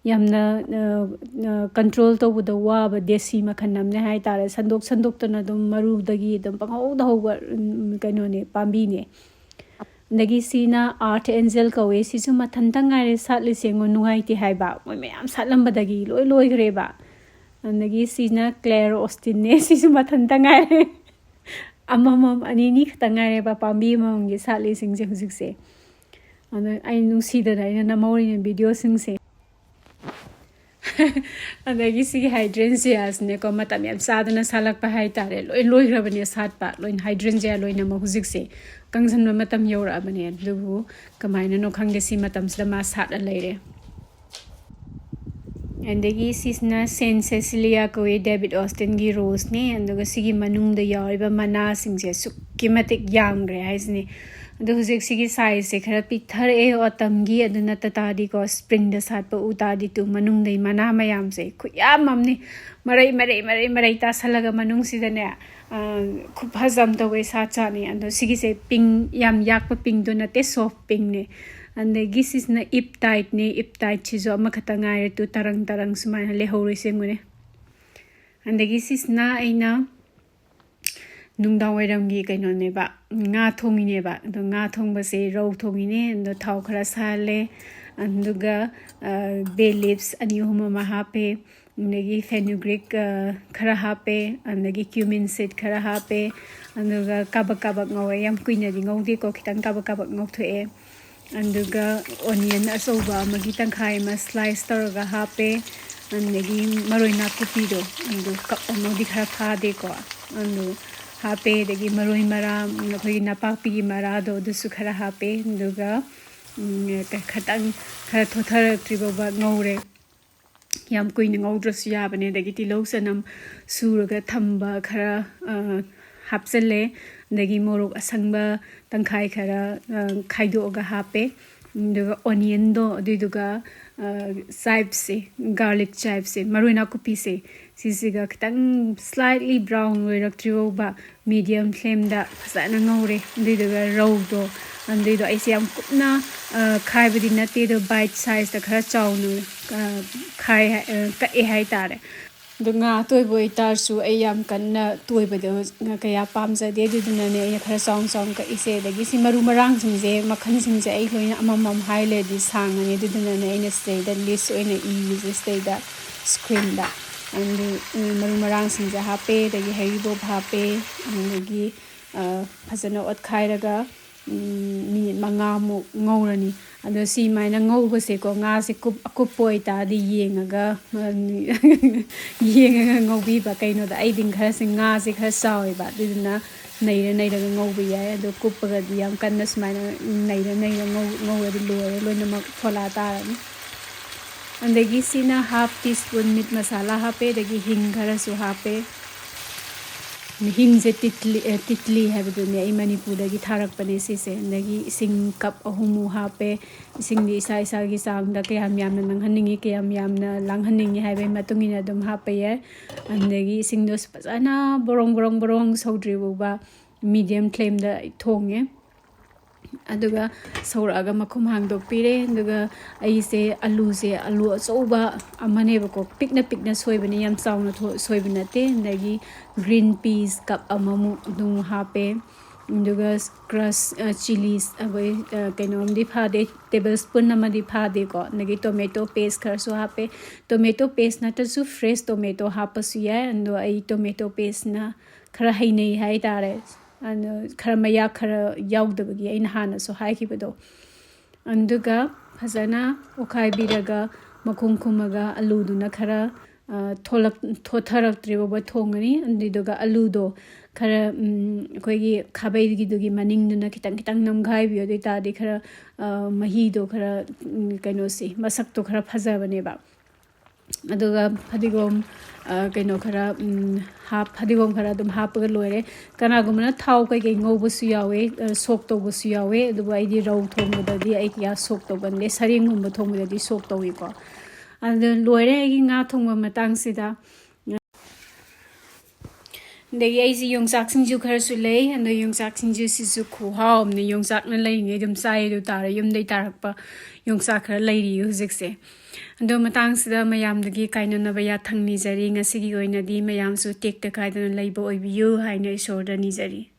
ꯌꯥꯝꯅ, ꯑ, ꯑ, control ꯇꯧꯕꯗ ꯋꯥꯕ ꯗꯦꯁꯤ ꯃꯈꯜ ꯑꯃꯅꯦ ꯍꯥꯏꯇꯥꯔꯦ꯫ ꯁꯟꯗꯣꯛ ꯁꯟꯗꯣꯛꯇꯅ ꯑꯗꯨꯝ ꯃꯔꯨꯗꯒꯤ ꯑꯗꯨꯝ ꯄꯪꯍꯧꯗ ꯍꯧꯕ, ꯎꯝ, ꯀꯩꯅꯣꯅꯦ, ꯄꯥꯝꯕꯤꯅꯦ꯫ ꯑꯗꯒꯤ ꯁꯤꯅ Earth Angel ꯀꯧꯋꯦ꯫ ꯁꯤꯁꯨ ꯃꯊꯟꯇ ꯉꯥꯏꯔꯦ ꯁꯥꯠꯂꯤꯁꯦ, ꯌꯦꯡꯉꯣ, ꯅꯨꯡꯉꯥꯏꯇꯦ ꯍꯥꯏꯕ꯫ ꯃꯣꯏ ꯃꯌꯥꯝ ꯁꯥꯠꯂꯝꯕꯗꯒꯤ ꯂꯣꯏ ꯂꯣꯏꯈ꯭ꯔꯦꯕ꯫ ꯑꯗꯒꯤ ꯁꯤꯅ Claire Austin ꯅꯦ꯫ ꯁꯤꯁꯨ ꯃꯊꯟꯇ ꯉꯥꯏꯔꯦ꯫ ꯑꯃꯃꯝ, ꯑꯅꯤꯅꯤ ꯈꯛꯇ ꯉꯥꯏꯔꯦꯕ ꯄꯥꯝꯕꯤ ꯑꯃꯃꯝꯒꯤ ꯁꯥꯠꯂꯤꯁꯤꯡꯁꯦ ꯍꯧꯖꯤꯛꯁꯦ꯫ ꯑꯗꯣ ꯑꯩ ꯅꯨꯡꯁꯤꯗꯅ ꯑꯩꯅ ꯅꯝꯍꯧꯔꯤꯅꯦ video ꯁꯤꯡꯁꯦ꯫ ꯑꯗꯒꯤ ꯁꯤꯒꯤ Hydrangeas ꯅꯦꯀꯣ, ꯃꯇꯝ ꯌꯥꯝ ꯆꯥꯗꯅ ꯁꯥꯠꯂꯛꯄ ꯍꯥꯏꯇꯥꯔꯦ꯫ ꯂꯣꯏ ꯂꯣꯏꯈ꯭ꯔꯕꯅꯦ ꯁꯥꯠꯄ, ꯂꯣꯏꯅ Hydrangea ꯂꯣꯏꯅꯃꯛ ꯍꯧꯖꯤꯛꯁꯦ꯫ ꯀꯪꯁꯟꯕ ꯃꯇꯝ ꯌꯧꯔꯛꯑꯕꯅꯦ, ꯑꯗꯨꯕꯨ ꯀꯃꯥꯏꯅꯅꯣ ꯈꯪꯗꯦ, ꯁꯤ ꯃꯇꯝꯁꯤꯗ ꯃꯥ ꯁꯥꯠꯂ ꯂꯩꯔꯦ꯫ ꯑꯗꯒꯤ ꯁꯤꯁꯤꯅ Saint Cecilia ꯀꯧꯏ, David Austinꯒꯤ roseꯅꯦ꯫ ꯑꯗꯨꯒ ꯁꯤꯒꯤ ꯃꯅꯨꯡꯗ ꯌꯥꯎꯔꯤꯕ ꯃꯅꯥꯁꯤꯡꯁꯦ ꯑꯁꯨꯛꯀꯤ ꯃꯇꯤꯛ ꯌꯥꯝꯈ꯭ꯔꯦ ꯍꯥꯏꯁꯤꯅꯦ꯫ ꯑꯗꯣ ꯍꯧꯖꯤꯛ ꯁꯤꯒꯤ sizeꯁꯦ ꯈꯔ ꯄꯤꯛꯊꯔꯛꯑꯦ autumnꯒꯤ, ꯑꯗꯨ ꯅꯠꯇ ꯇꯥꯔꯗꯤꯀꯣ, springꯗ ꯁꯥꯠꯄ ꯎ ꯇꯥꯔꯗꯤ ꯇꯨ ꯃꯅꯨꯡꯗꯩ ꯃꯅꯥ ꯃꯌꯥꯝꯁꯦ ꯈꯨꯌꯥꯝ ꯑꯃꯅꯤ, ꯃꯔꯩ ꯃꯔꯩ ꯃꯔꯩ ꯃꯔꯩ ꯇꯥꯁꯜꯂꯒ ꯃꯅꯨꯡꯁꯤꯗꯅꯦ, ꯑ, ꯈꯨꯐꯖ ꯑꯃ ꯇꯧꯋꯦ, ꯁꯥꯠ ꯁꯥꯠꯅꯤ꯫ ꯑꯗꯣ ꯁꯤꯒꯤꯁꯦ pink, ꯌꯥꯝ ꯌꯥꯛꯄ pinkꯗꯣ ꯅꯠꯇꯦ, soft pinkꯅꯦ꯫ ꯑꯗꯒꯤ ꯁꯤꯁꯤꯅ Eve Tideꯅꯦ꯫ Eve Tideꯁꯤꯁꯨ ꯑꯃꯈꯛꯇ ꯉꯥꯏꯔꯦ, ꯇꯨ ꯇꯔꯪ ꯇꯔꯪ ꯁꯨꯃꯥꯏꯅ ꯂꯩꯍꯧꯔꯤꯁꯦ ꯌꯦꯡꯉꯨꯅꯦ꯫ ꯑꯗꯒꯤ ꯁꯤꯁꯤꯅ ꯑꯩꯅ ꯅꯨꯡꯗꯥꯡ ꯋꯥꯏꯔꯝꯒꯤ ꯀꯩꯅꯣꯅꯦꯕ, ꯉꯥ ꯊꯣꯡꯉꯤꯅꯦꯕ꯫ ꯑꯗꯣ ꯉꯥ ꯊꯣꯡꯕꯁꯦ ꯔꯧ ꯊꯣꯡꯉꯤꯅꯦ꯫ ꯑꯗꯣ ꯊꯥꯎ ꯈꯔ ꯁꯥꯍꯜꯂꯦ, ꯑꯗꯨꯒ, ꯑ, bay leaves ꯑꯅꯤ ꯑꯍꯨꯝ ꯑꯃ ꯍꯥꯞꯄꯦ, ꯑꯗꯒꯤ fenugreek, ꯑ, ꯈꯔ ꯍꯥꯞꯄꯦ, ꯑꯗꯒꯤ cumin seed ꯈꯔ ꯍꯥꯞꯄꯦ, ꯑꯗꯨꯒ ꯀꯥꯕꯛ ꯀꯥꯕꯛ ꯉꯧꯔꯦ꯫ ꯌꯥꯝ ꯀꯨꯏꯅꯗꯤ ꯉꯧꯗꯦꯀꯣ, ꯈꯤꯇꯪ ꯀꯥꯕꯛ ꯀꯥꯕꯛ ꯉꯧꯊꯣꯛꯑꯦ꯫ ꯑꯗꯨꯒ onion ꯑꯆꯧꯕ ꯑꯃꯒꯤ ꯇꯪꯈꯥꯏ ꯑꯃ slice ꯇꯧꯔꯒ ꯍꯥꯞꯄꯦ꯫ ꯑꯗꯒꯤ ꯃꯔꯣꯏ ꯅꯥꯀꯨꯞꯄꯤꯗꯣ, ꯑꯗꯨ cup ꯑꯃꯗꯤ ꯈꯔ ꯐꯥꯗꯦꯀꯣ, ꯑꯗꯨ ꯍꯥꯞꯄꯦ꯫ ꯑꯗꯒꯤ ꯃꯔꯣꯏ ꯃꯔꯥꯡ, ꯑꯩꯈꯣꯏꯒꯤ ꯅꯄꯥꯛꯄꯤꯒꯤ ꯃꯔꯥꯗꯣ, ꯑꯗꯨꯁꯨ ꯈꯔ ꯍꯥꯞꯄꯦ꯫ ꯑꯗꯨꯒ, ꯎꯝ, ꯈꯤꯇꯪ ꯈꯔ ꯊꯣꯠꯊꯔꯛꯇ꯭ꯔꯤ ꯐꯥꯎꯕ ꯉꯧꯔꯦ꯫ ꯌꯥꯝ ꯀꯨꯏꯅ ꯉꯧꯗ꯭ꯔꯁꯨ ꯌꯥꯕꯅꯦ꯫ ꯑꯗꯒꯤ ꯇꯤꯜꯍꯧ ꯆꯅꯝ ꯁꯨꯔꯒ ꯊꯝꯕ ꯈꯔ, ꯑ, ꯍꯥꯞꯆꯜꯂꯦ꯫ ꯑꯗꯒꯤ ꯃꯣꯔꯣꯛ ꯑꯁꯪꯕ ꯇꯪꯈꯥꯏ ꯈꯔ, ꯑ, ꯈꯥꯏꯗꯣꯛꯑꯒ ꯍꯥꯞꯄꯦ꯫ ꯑꯗꯨꯒ onionꯗꯣ, ꯑꯗꯨꯏꯗꯨꯒ, ꯑ, chiveꯁꯦ, garlic chiveꯁꯦ, ꯃꯔꯣꯏ ꯅꯥꯀꯨꯞꯄꯤꯁꯦ, ꯁꯤꯁꯤꯒ ꯈꯤꯇꯪ slightly brown ꯑꯣꯏꯔꯛꯇ꯭ꯔꯤ ꯐꯥꯎꯕ medium flameꯗ ꯐꯖꯅ ꯉꯧꯔꯦ꯫ ꯑꯗꯨꯏꯗꯨꯒ ꯔꯧꯗꯣ, ꯑꯗꯨꯏꯗꯣ ꯑꯩꯁꯦ ꯌꯥꯝ ꯀꯨꯞꯅ, ꯑ, ꯈꯥꯏꯕꯗꯤ ꯅꯠꯇꯦ, ꯑꯗꯣ bite sizeꯇ ꯈꯔ ꯆꯥꯎꯅ, ꯑ, ꯈꯥꯏ ꯍꯥꯏ-, ꯑ, ꯀꯛꯑꯦ ꯍꯥꯏꯇꯥꯔꯦ꯫ ꯑꯗꯣ ꯉꯥ ꯑꯇꯣꯏꯕ ꯑꯣꯏꯇꯥꯔꯁꯨ ꯑꯩ ꯌꯥꯝ ꯀꯟꯅ ꯇꯣꯏꯕꯗꯣ ꯀꯌꯥ ꯄꯥꯝꯖꯗꯦ, ꯑꯗꯨꯗꯨꯅꯅꯦ ꯑꯩꯅ ꯈꯔ ꯆꯥꯎꯅ ꯆꯥꯎꯅ ꯀꯛꯏꯁꯦ꯫ ꯑꯗꯒꯤ ꯁꯤ ꯃꯔꯨ ꯃꯔꯥꯡꯁꯤꯡꯁꯦ, ꯃꯈꯜꯁꯤꯡꯁꯦ ꯑꯩ ꯂꯣꯏꯅ ꯑꯃꯃꯝ ꯍꯥꯏ ꯂꯩꯔꯗꯤ ꯁꯥꯡꯉꯅꯤ, ꯑꯗꯨꯗꯨꯅꯅꯦ ꯑꯩꯅ ꯁꯤꯗꯩꯗ list ꯑꯣꯏꯅ ꯏꯔꯤꯁꯦ ꯁꯤꯗꯩꯗ screenꯗ꯫ ꯑꯗꯨ, ꯎꯝ, ꯃꯔꯨ ꯃꯔꯥꯡꯁꯤꯡꯁꯦ ꯍꯥꯞꯄꯦ, ꯑꯗꯒꯤ ꯍꯩꯔꯤꯕꯣꯞ ꯍꯥꯞꯄꯦ, ꯑꯗꯒꯤ, ꯑ, ꯐꯖꯅ ꯑꯣꯠꯈꯥꯏꯔꯒ, ꯎꯝ, minute ꯃꯉꯥꯃꯨꯛ ꯉꯧꯔꯅꯤ꯫ ꯑꯗꯣ ꯁꯤꯃꯥꯏꯅ ꯉꯧꯕꯁꯦꯀꯣ, ꯉꯥꯁꯦ ꯀꯨꯞ-, ꯑꯀꯨꯞꯄ ꯑꯣꯏꯇꯥꯔꯗꯤ ꯌꯦꯡꯉꯒ, ꯌꯦꯡꯉꯒ ꯉꯧꯕꯤꯕ꯫ ꯀꯩꯅꯣꯗ ꯑꯩꯗꯤ ꯈꯔꯁꯦ, ꯉꯥꯁꯦ ꯈꯔ ꯆꯥꯎꯋꯦꯕ, ꯑꯗꯨꯗꯨꯅ ꯅꯩꯔ ꯅꯩꯔꯒ ꯉꯧꯕ ꯌꯥꯏ꯫ ꯑꯗꯣ ꯀꯨꯞꯄꯒꯗꯤ ꯌꯥꯝ ꯀꯟꯅ ꯁꯨꯃꯥꯏꯅ ꯅꯩꯔ ꯅꯩꯔ ꯉꯧ-, ꯉꯧꯔꯗꯤ ꯂꯣꯏꯔꯦ, ꯂꯣꯏꯅꯃꯛ ꯐꯣꯂꯥ ꯇꯥꯔꯅꯤ꯫ ꯑꯗꯒꯤ ꯁꯤꯅ half teaspoon meat masala ꯍꯥꯞꯄꯦ, ꯑꯗꯒꯤ ꯍꯤꯡ ꯈꯔꯁꯨ ꯍꯥꯞꯄꯦ꯫ ꯍꯤꯡꯁꯦ ꯇꯤꯠꯂꯤ, ꯑꯦ, ꯇꯤꯠꯂꯤ ꯍꯥꯏꯕꯗꯨꯅꯦ, ꯑꯩ ꯃꯅꯤꯄꯨꯔꯗꯒꯤ ꯊꯥꯔꯛꯄꯅꯦ ꯁꯤꯁꯦ꯫ ꯑꯗꯒꯤ ꯏꯁꯤꯡ cup ꯑꯍꯨꯝꯃꯨꯛ ꯍꯥꯞꯄꯦ꯫ ꯏꯁꯤꯡꯗꯤ ꯏꯁꯥ ꯏꯁꯥꯒꯤ ꯆꯥꯡꯗ ꯀꯌꯥꯝ ꯌꯥꯝꯅ ꯅꯪꯍꯟꯅꯤꯡꯉꯤ, ꯀꯌꯥꯝ ꯌꯥꯝꯅ ꯂꯥꯡꯍꯟꯅꯤꯡꯉꯤ ꯍꯥꯏꯕꯒꯤ ꯃꯇꯨꯡ ꯏꯟꯅ ꯑꯗꯨꯝ ꯍꯥꯞꯄ ꯌꯥꯏ꯫ ꯑꯗꯒꯤ ꯏꯁꯤꯡꯗꯣ ꯐꯖꯅ ꯕꯣꯔꯣꯡ ꯕꯣꯔꯣꯡ ꯕꯣꯔꯣꯡ ꯁꯧꯗ꯭ꯔꯤ ꯐꯥꯎꯕ medium flameꯗ ꯊꯣꯡꯉꯦ꯫ ꯑꯗꯨꯒ ꯁꯧꯔꯛꯑꯒ ꯃꯈꯨꯝ ꯍꯥꯡꯗꯣꯛꯄꯤꯔꯦ꯫ ꯑꯗꯨꯒ ꯑꯩꯁꯦ ꯑꯂꯨꯁꯦ, ꯑꯂꯨ ꯑꯆꯧꯕ ꯑꯃꯅꯦꯕꯀꯣ, ꯄꯤꯛꯅ ꯄꯤꯛꯅ ꯁꯣꯏꯕꯅꯦ, ꯌꯥꯝ ꯆꯥꯎꯅ ꯊꯣ-, ꯁꯣꯏꯕ ꯅꯠꯇꯦ꯫ ꯑꯗꯒꯤ green peas cup ꯑꯃꯃꯨꯛ ꯑꯗꯨꯝ ꯍꯥꯞꯄꯦ꯫ ꯑꯗꯨꯒ crush, ꯑ, chillies, ꯑꯩꯈꯣꯏ, ꯑ, ꯀꯩꯅꯣꯝꯗꯤ ꯐꯥꯗꯦ, table spoon ꯑꯃꯗꯤ ꯐꯥꯗꯦꯀꯣ꯫ ꯑꯗꯒꯤ tomato paste ꯈꯔꯁꯨ ꯍꯥꯞꯄꯦ꯫ Tomato paste ꯅꯠꯇ꯭ꯔꯁꯨ fresh tomato ꯍꯥꯞꯄꯁꯨ ꯌꯥꯏ, ꯑꯗꯣ ꯑꯩ tomato pasteꯅ ꯈꯔ ꯍꯩꯅꯩ ꯍꯥꯏꯇꯥꯔꯦ꯫ ꯑꯗꯣ ꯈꯔ ꯃꯌꯥꯛ ꯈꯔ ꯌꯥꯎꯗꯕꯒꯤ ꯑꯩꯅ ꯍꯥꯟꯅꯁꯨ ꯍꯥꯏꯈꯤꯕꯗꯣ꯫ ꯑꯗꯨꯒ ꯐꯖꯅ ꯑꯣꯠꯈꯥꯏꯕꯤꯔꯒ ꯃꯈꯨꯝ ꯈꯨꯝꯃꯒ ꯑꯂꯨꯗꯨꯅ ꯈꯔ, ꯑ, ꯊꯣꯛꯂꯛ-, ꯊꯣꯠꯊꯔꯛꯇ꯭ꯔꯤ ꯐꯥꯎꯕ ꯊꯣꯡꯒꯅꯤ꯫ ꯑꯗꯨꯏꯗꯨꯒ ꯑꯂꯨꯗꯣ ꯈꯔ, ꯎꯝ, ꯑꯩꯈꯣꯏꯒꯤ ꯈꯥꯕꯩꯒꯤꯗꯨꯒꯤ ꯃꯅꯤꯡꯗꯨꯅ ꯈꯤꯇꯪ ꯈꯤꯇꯪ ꯅꯝꯈꯥꯏꯕꯤꯌꯣ꯫ ꯑꯗꯨ ꯑꯣꯏ ꯇꯥꯔꯗꯤ ꯈꯔ, ꯑ, ꯃꯍꯤꯗꯣ ꯈꯔ, ꯎꯝ, ꯀꯩꯅꯣꯁꯦ, ꯃꯁꯛꯇꯣ ꯈꯔ ꯐꯖꯕꯅꯦꯕ꯫ ꯑꯗꯨꯒ ꯐꯗꯤꯒꯣꯝ, ꯑ, ꯀꯩꯅꯣ ꯈꯔ, ꯎꯝ, ꯍꯥꯞ-, ꯐꯗꯤꯒꯣꯝ ꯈꯔ ꯑꯗꯨꯝ ꯍꯥꯞꯄꯒ ꯂꯣꯏꯔꯦ꯫ ꯀꯅꯥꯒꯨꯝꯕꯅ ꯊꯥꯎ ꯀꯩꯀꯩ ꯉꯧꯕꯁꯨ ꯌꯥꯎꯋꯦ, ꯑ, soak ꯇꯧꯕꯁꯨ ꯌꯥꯎꯋꯦ꯫ ꯑꯗꯨꯕꯨ ꯑꯩꯗꯤ ꯔꯧ ꯊꯣꯡꯕꯗꯗꯤ ꯑꯩ ꯀꯌꯥ soak ꯇꯧꯒꯟꯗꯦ꯫ ꯁꯔꯦꯡꯒꯨꯝꯕ ꯊꯣꯡꯕꯗꯗꯤ soak ꯇꯧꯏꯀꯣ꯫ ꯑꯗꯨ ꯂꯣꯏꯔꯦ ꯑꯩꯒꯤ ꯉꯥ ꯊꯣꯡꯕ ꯃꯇꯥꯡꯁꯤꯗ꯫ ꯑꯗꯒꯤ ꯑꯩꯁꯦ ꯌꯣꯡꯆꯥꯛ ꯁꯤꯡꯖꯨ ꯈꯔꯁꯨ ꯂꯩ꯫ ꯑꯗꯣ ꯌꯣꯡꯆꯥꯛ ꯁꯤꯡꯖꯨꯁꯤꯁꯨ ꯈꯨꯍꯥꯎ ꯑꯃꯅꯤ꯫ ꯌꯣꯡꯆꯥꯛꯅ ꯂꯩꯔꯤꯉꯩ ꯑꯗꯨꯝ ꯆꯥꯏ ꯑꯗꯨ ꯇꯥꯔꯦ꯫ ꯌꯨꯝꯗꯩ ꯇꯥꯔꯛꯄ ꯌꯣꯡꯆꯥꯛ ꯈꯔ ꯂꯩꯔꯤꯌꯦ ꯍꯧꯖꯤꯛꯁꯦ꯫ ꯑꯗꯣ ꯃꯇꯥꯡꯁꯤꯗ ꯃꯌꯥꯝꯗꯒꯤ ꯀꯥꯏꯅꯅꯕ ꯌꯥꯊꯪ ꯅꯤꯖꯔꯤ꯫ ꯉꯁꯤꯒꯤ ꯑꯣꯏꯅꯗꯤ ꯃꯌꯥꯝꯁꯨ ꯇꯦꯛꯇ ꯀꯥꯏꯗꯅ ꯂꯩꯕ ꯑꯣꯏꯕꯤꯌꯨ ꯍꯥꯏꯅ ꯏꯁꯣꯔꯗ ꯅꯤꯖꯔꯤ꯫